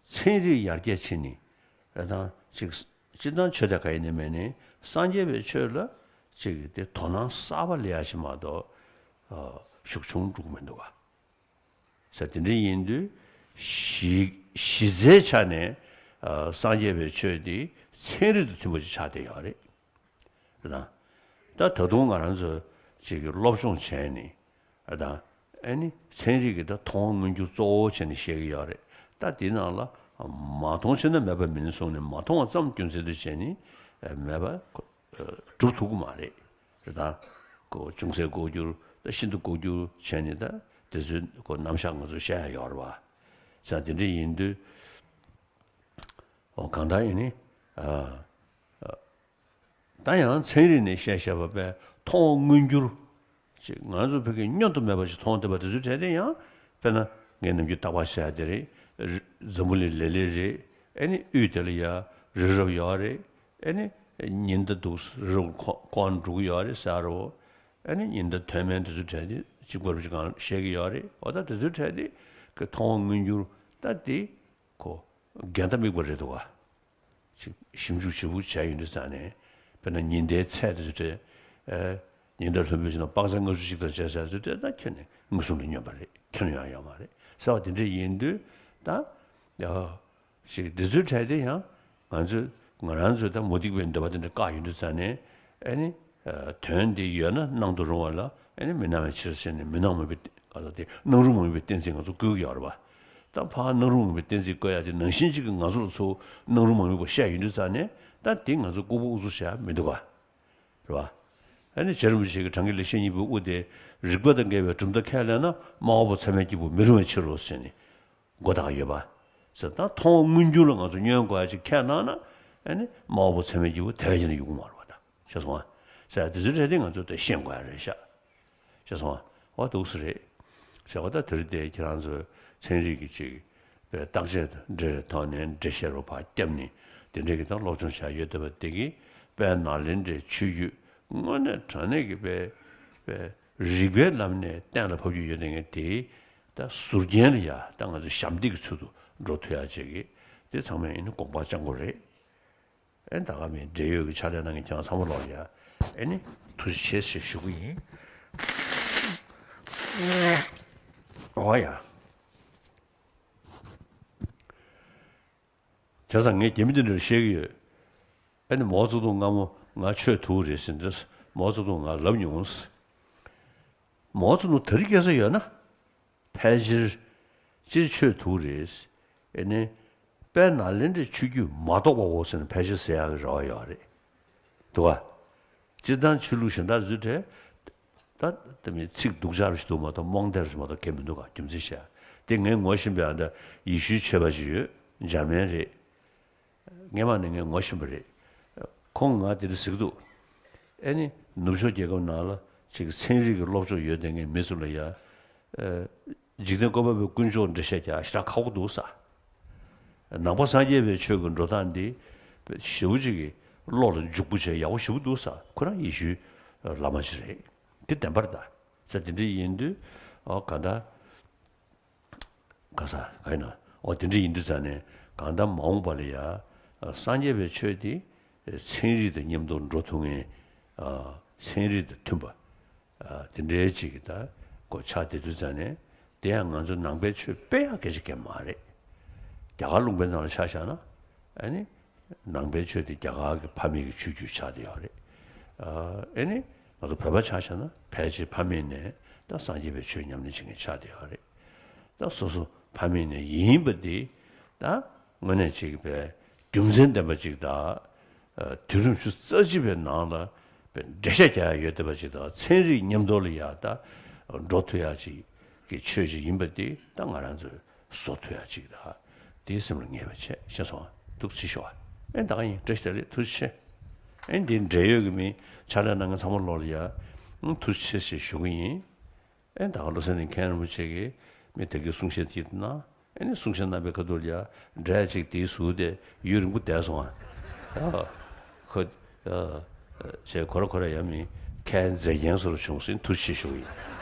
ཚན་རིག་ཡར་རྒྱས་ཕྱིན་ནས་ད་ཅིག་སྤྱིར་བཏང་ཆོས་དད་ག་ཡིན་ནའི་མིན་ནའི་སངས་རྒྱས་པའི་ཆོས་ལ་ཅིག་དེ་དོ་སྣང་གསར་པ་སླེབས་ཡག་ཞིག་མ་གཏོགས་ཤུགས་ཆུང་འགྲོ་གི་མི་འདུག་ག་ཟེར། དེ་འདྲ་ཡིན་དུས་གཞི་གཞི་རྩའི་ཆ་ནས་ཨ་སངས་རྒྱས་པའི་ཆོས་འདི་ཚན་རིག་དང་མཐུན་པ་ཞིག་ཆགས་བསྡད་ཡོད་རེད། རེད་དང་། ད་ད་དུང་ང་རང་ཚོ་ཅིག་གི་སློབ་སྦྱོང་བྱས་ནས། རེད་དང་། ཨ་ནི་ཚན་རིག་གི་ད་མཐོང་བ་མངོན་གྱུར་གཙོ་བོ་བྱས་ནས་བཤད་ཀྱི་ཡོད་རེད། ད་དེའི་ནང་ལ་མ་མཐོང་ཕྱིར་ན་མེད་པ་མིན་གསུངས་ནས། མ་མཐོང་བ་ཙམ་རྒྱུ་མཚན་དུ་བྱས་ནས་མེད་པ་སྒྲུབ་ཐུབ་ཀྱི་མ་རེད། རེད་དང་། ཁོ་ཅུང་ཟད་ལྐོག་གྱུར། ད་ཤིན་ཏུ་ལྐོག་གྱུར་བྱས་ནས། ད་དེ་ཚོའི་ཁོ་རྣམ་གཞག་ང་ཚོ་བཤད་ཡ་ཡོད་རེད་པ། ཙང་དེ་འདྲ་ཡིན་དུས། འོ་གང་ལྟར་ཡིན་ནི། ཨ། ཨ། ད་ཡང་ཚན་རིག་ནས་བཤད་བཤད་པ་པས་མཐོང་བ་མངོན་གྱུར། ཅིག་ང་ཚོ་བོད་སྐད་སྙོན་དུ་མེད་པ་ཞིག་མཐོང་བསྡད་པ་དེ་ཚོའི་གྲས་དེ་ཡང་། དཔེར་ན་ངས་ནམ་རྒྱུན་རྟག་པར་བཤད་ཡ་དེ་རེད། རི་འཛམ་བུ་གླིང་ལེབ་ལེབ་རེད། ཨ་ནི་དབུས་དེ་ལ་ཡ་རི་རབ་ཡོད་རེད། ཨ་ནི་ཉི་ཟླ་འདུག་རི་རབ་ཁོ་ཁོ་འགྲོ་གི་ཡོད་རེད་ཟེར་རོ། ཨ་ནི་ཉི་ཟླ་དོན་མེད་དེ་ཚོའི་གྲས་དེ་གཅིག་པ་རུ་གཅིག་གང་བཤད་ཀྱི་ཡོད་རེད། འོ་ད་དེ་ཚོའི་གྲས་དེ་གི་མཐོང་བ་མངོན་གྱུར་ད་དེ་ཁོ་འགལ་ཟླ་དམིགས་པ་རེད་འདུག་ག་ཅིག་ཞིབ་འཇུག་ཞིབ་པོ་བྱས་ཡོང་དུས་ཙང་ནས། དཔེར་ན་ཉི་ཟླའི་ཚད་དེ་ཚོ་དེ། ཨེ། ཉི་ཟླ་ལྷུན་པོའི་ཕྱོགས་ན་དཔག་ཚད་ལྔ་བཅུ་གཅིག་དང་བཅས་ཟེར་ཚོ་དེ་ད་ཁྱོན་ནས་མངོན་སུམ་དུ་བསྙོན་པ་རེད། ཁྱོན་ནས་ཡང་ཡོད་མ་རེད་ཟེར་བ་དེ་འདྲ་ཡིན་དུས་ད། ཨ། ཅིག་འདི་ཚོའི་གྲས་དེ་ཡང་ང་ཚོས་ང་རང་ཚོས་ད་མུ་སྟེགས་པའི་འདོད་པ་དེ་འདྲ་བཀག་ཡོང་དུས་ཙང་ནས། ཨེ་ནི། ཨ། དོན་དེ་ཡོད་ན་སྣང་དུ་རུང་བ་ལ། ཨེ་ནི་མི་སྣང་བའི་ཕྱིར་ཟེར་ནས། མི་སྣང་མིན་པའི། ག་ས་དེ་སྣང་རུང་མ་ཡིན་པའི་གཏན་ཚིགས་ང་ཚོ་བཀོལ་གྱི་ཡོད་རེད་པ། ད་ཕར་སྣང་རུང་མ་ཡིན་པའི་གཏན་ཚིགས་བཀོལ་ཡ་དེ་ནང་བཞིན་གཅིག་གིས་ང་ཚོ་ལ་ཚུར་སྣང་རུང་མ་ཡིན་པ་བཤད་ཡོང་དུས་ཙང་ནས། ད་དེ་ང་ཚོ་ལྐུགས་པ་ཨུ་ཚུགས་བྱེད་ཡ་མི་འདུག་ག་རེད་པ། ཨེ་ནི་རྗེ་རིན་པོ་ཆེ་གིས་བགྲང་གི་ལེགས་བཤད་སྙིང་པོའི་དབུ་དེ། རིགས་པ་དང་འགལ་བའི་གྲུབ་མཐའ་ཁས་ལེན་ན། སྨྲ་བ་པོ་ཚད་མའི་སྐྱེས་བུ་མི་རུང་བའི་ཕྱིར་རོ་ཟེར་ནས་མགོ་བཏགས་ཡོད་པ། ཟེར་ད་མཐོང་བ་མངོན་གྱུར་ལ་ང་ཚོ་བསྙོན་དགོས་ཡ་ཅིག་ཁས་བླངས་ན། ཨེ་ནི་སྨྲ་བ་པོ་ཚད་མའི་སྐྱེས་བུ་དེ་བས་ཀྱང་ཡོང་གི་མ་རེད་པ་ད། ཤེས་སོང་ཨ། ཟེར་དེ་ཚོའི་གྲས་དེ་ང་ཚོས་ད་ཤེས་དགོས་ཡ་རེད་ཤག་ཤེས་སོང་ཨ། འོ་འདུག་སེ་རེད། ཟེར་བ་ད་དེ་རིང་དེ་ཁྱེད་རང་ཚོས་ཚན་རིག་གི་ཅིག་པའི་བརྟག་དཔྱད་འདྲ་རེ་ཐོག་ནས་འགྲེལ་བཤད་རུ་ཕར་བརྒྱབ་ནས། དེ་འདྲའི་གི་ད་སློབ་སྦྱོང་བྱ་ཡོད་བསྡད་པ་དེ་གིས་དཔལ་ནཱ་ལེནྡྲའི་ཆོས་བརྒྱུད་དངོས་གནས་དྲང་གནས་ཀྱི་པའི་པའི་རིགས་པའི་ལམ་ནས་གཏན་ལ་ཕབ་རྒྱུ་ཡོད་མཁན་དེ། ད་ཟུར་རྒྱན་ལ་ཡ་ད་ང་ཚོ་ཞབས་འདེགས་ཀྱི་ཚུལ་དུ་འགྲོ་ཐུབ་ཡ་ཅིག་གི་དེ་ཚང་མས་ཨེ་ནི་དགོངས་པ་བཅངས་དགོས་རེད། ཨེ་ད་ག་མིན་འབྲེལ་ཡོད་ཀྱི་ཕྱག་ལས་གནང་མཁན་ཁྱེད་རང་ཚང་མ་ལོག་ཡ། ཨེ་ནི་ཐུགས་རྗེ་ཆེ་ཞེས་ཞུ་གི་ཡིན། འོ་ཡ། བྱས་ཙང་ངས་རྒྱ་མི་དེ་འདྲར་བཤད་ཀྱི་ཡོད། ཨ་ནི་མའོ་ཙེ་ཏུང་སྔ་མོ་ང་ཆོས་ཐུག་རེད་ཟེར་འདི། མའོ་ཙེ་ཏུང་ང་ལབ་མྱོང་། མའོ་ཙེ་ཏུང་དེ་རིང་སྐྱེ་ས་ཡོད་ན། ཕལ་ཆེར་སྤྱིར་ཆོས་ཐུག་རེད། ཨེ་ནི། དཔལ་ནཱ་ལེནྡྲའི་ཆོས་བརྒྱུད་མ་གཏོགས་པ་འོ་ཟེར་ན་ཕལ་ཆེར་ཟེར་ཡག་གི་རེ་བ་ཡོད་རེད། འདུག་ག་སྤྱིར་བཏང་ཆོས་ལུགས་གཞན་དག་ཚོའི་གྲས། ད་ལྟ་མི་ཚིག་སྡུག་ཅག་རེ་ཞིག་འདུག་མ་གཏོགས་རྨོངས་དད་རེ་ཞིག་མ་གཏོགས་གང་མི་འདུག་ག་རྒྱུ་མཚན་བཤད། དེ་ངས་ངོ་ཤེས་པའི་ཨ་ད་ཡེ་ཤུའི་ཆོས་པ་ཞིག་ཡོད། འཇར་མན་རེད། སྔས་མ་ནས་ངས་ངོ་ཤེས་པ་རེད། ཁོང་ང་དེ་འདྲ་ཟེར་གི་འདུག་ཨེ་ནི་ནུབ་ཕྱོགས་རྒྱལ་ཁབ་ནང་ལ་ཅིག་ཚན་རིག་གི་སློབ་སྦྱོང་ཡོད་དེ་ངས་མི་ཚོ་ལ་ཡ། འཇིག་རྟེན་བཀོད་པ་པོའི་དཀོན་མཆོག་འགྲེལ་བཤད་རྒྱག་ཞེ་དྲག་ཁག་པོ་འདུག་ས། ནང་པ་སངས་རྒྱས་པའི་ཆོས་ཀྱི་འགྲོ་སྟངས་འདི་ཞེ་པོ་ཅིག་གི་བློ་ལ་འཇུག་པོ་བྱས་ཡག་པོ་ཞེ་པོ་འདུག་ས། ཁོ་རང་ཡེ་ཤུའི་བླ་མ་ཅིག་རེད། འདི་བདེན་པར་གདའ། ས་དེ་འདྲ་ཡིན་དུས་ཨོ་ག་ད། ག་ས་ག་ཡིན་ན་ཨོ་དེ་འདྲ་ཡིན་དུས་ཙང་ནས་གང་ལྟར་མ་འོངས་པ་ལ་ཡ་སངས་རྒྱས་པའི་ཆོས་དེ་ཚན་རིག་དང་མཉམ་དུ་འགྲོ་ཐུབ་མཁན། ཚན་རིག་དང་མཐུན་པ། དེ་འདྲའི་ཅིག་གི་ད་གོ་ཆགས་བསྡད་དུས་ཙང་ནས་དེ་ཡང་ང་ཚོ་ནང་པའི་ཆོས་དཔེ་ཡང་སྐད་ཆ་སྐད་མ་རེད། རྒྱ་གར་ལུང་པའི་ནང་ལ་ཆ་བཞག་ན་ཨ་ནི་ནང་པའི་ཆོས་དེ་རྒྱ་གར་གྱི་ཕ་མེས་ཀྱི་ཆོས་བརྒྱུད་ཆགས་བསྡད་ཡོད་རེད། ཨ་ནི་ང་ཚོ་བོད་པ་ཆ་བཞག་ན་ཕལ་ཆེར་ཕ་མེས་ནས་ད་སངས་རྒྱས་པའི་ཆོས་ཉམས་ལེན་བྱེད་མཁན་ཆགས་བསྡད་ཡོད་རེད། ད་སོ་སོ་ཕ་མེས་ནས་ཡིན་པ་དེ་ད་དངོས་གནས་ཅིག་པའི་རྒྱུ་མཚན་ལྡན་པ་ཅིག་དང་། དུས་རབས་ཉི་ཤུ་རྩ་གཅིག་པའི་ནང་ལ་པའི་འགྲེལ་བཤད་རྒྱག་ཡ་ཡོད་བསྡད་པ་ཅིག་དང་ཚན་རིག་མཉམ་དུ་ལ་ཡ་ད་འགྲོ་ཐུབ་ཡ་ཅིག་གི་ཆོས་ཅིག་ཡིན་པ་དེ་ད་ང་རང་ཚོས་བཟོ་ཐུབ་ཡ་ཅིག་དང་། དེའི་སེམས་ལ་ངེས་པ་བྱས་ཤེས་སོང་ང་། ཐུགས་རྗེ་ཆེ་ཞུ་བ། ཨེ་ད་ག་ཡིན་བཀྲ་ཤིས་བདེ་ལེགས་ཐུགས་རྗེ་ཆེ། ཨེ་འདི་འབྲེལ་ཡོད་ཀྱི་མི་ཕྱག་ལས་གནང་མཁན་ཚང་མ་ལོག་ལ་ཡ་ཨང་ཐུགས་རྗེ་ཆེ་ཞེས་ཞུ་གི་ཡིན། ཨེ་ད་ག་བློ་གསལ་གླིང་མཁན་རིན་པོ་ཆེ་གིས་མི་དེ་གའི་གསུང་བཤད་དེ་གནང་། ཨེ་ནི་གསུང་བཤད་གནང་བའི་ཁ་ཐུག་ལ་ཡ་འབྲས་ཅིག་དེའི་ཟུར་དེ་ཡུན་རིང་པོ་བསྡད་སོང་ང་། ཨ་ཁོ་ཨ་ཅེ་ཁོ་ར་ཁོ་ར་ཡ་མི་ཁས་མཛད་མཁན་བཟོ་འདྲ་བྱུང་སོང་། ཐུགས་རྗེ་ཆེ་ཞུ་གི་ཡིན།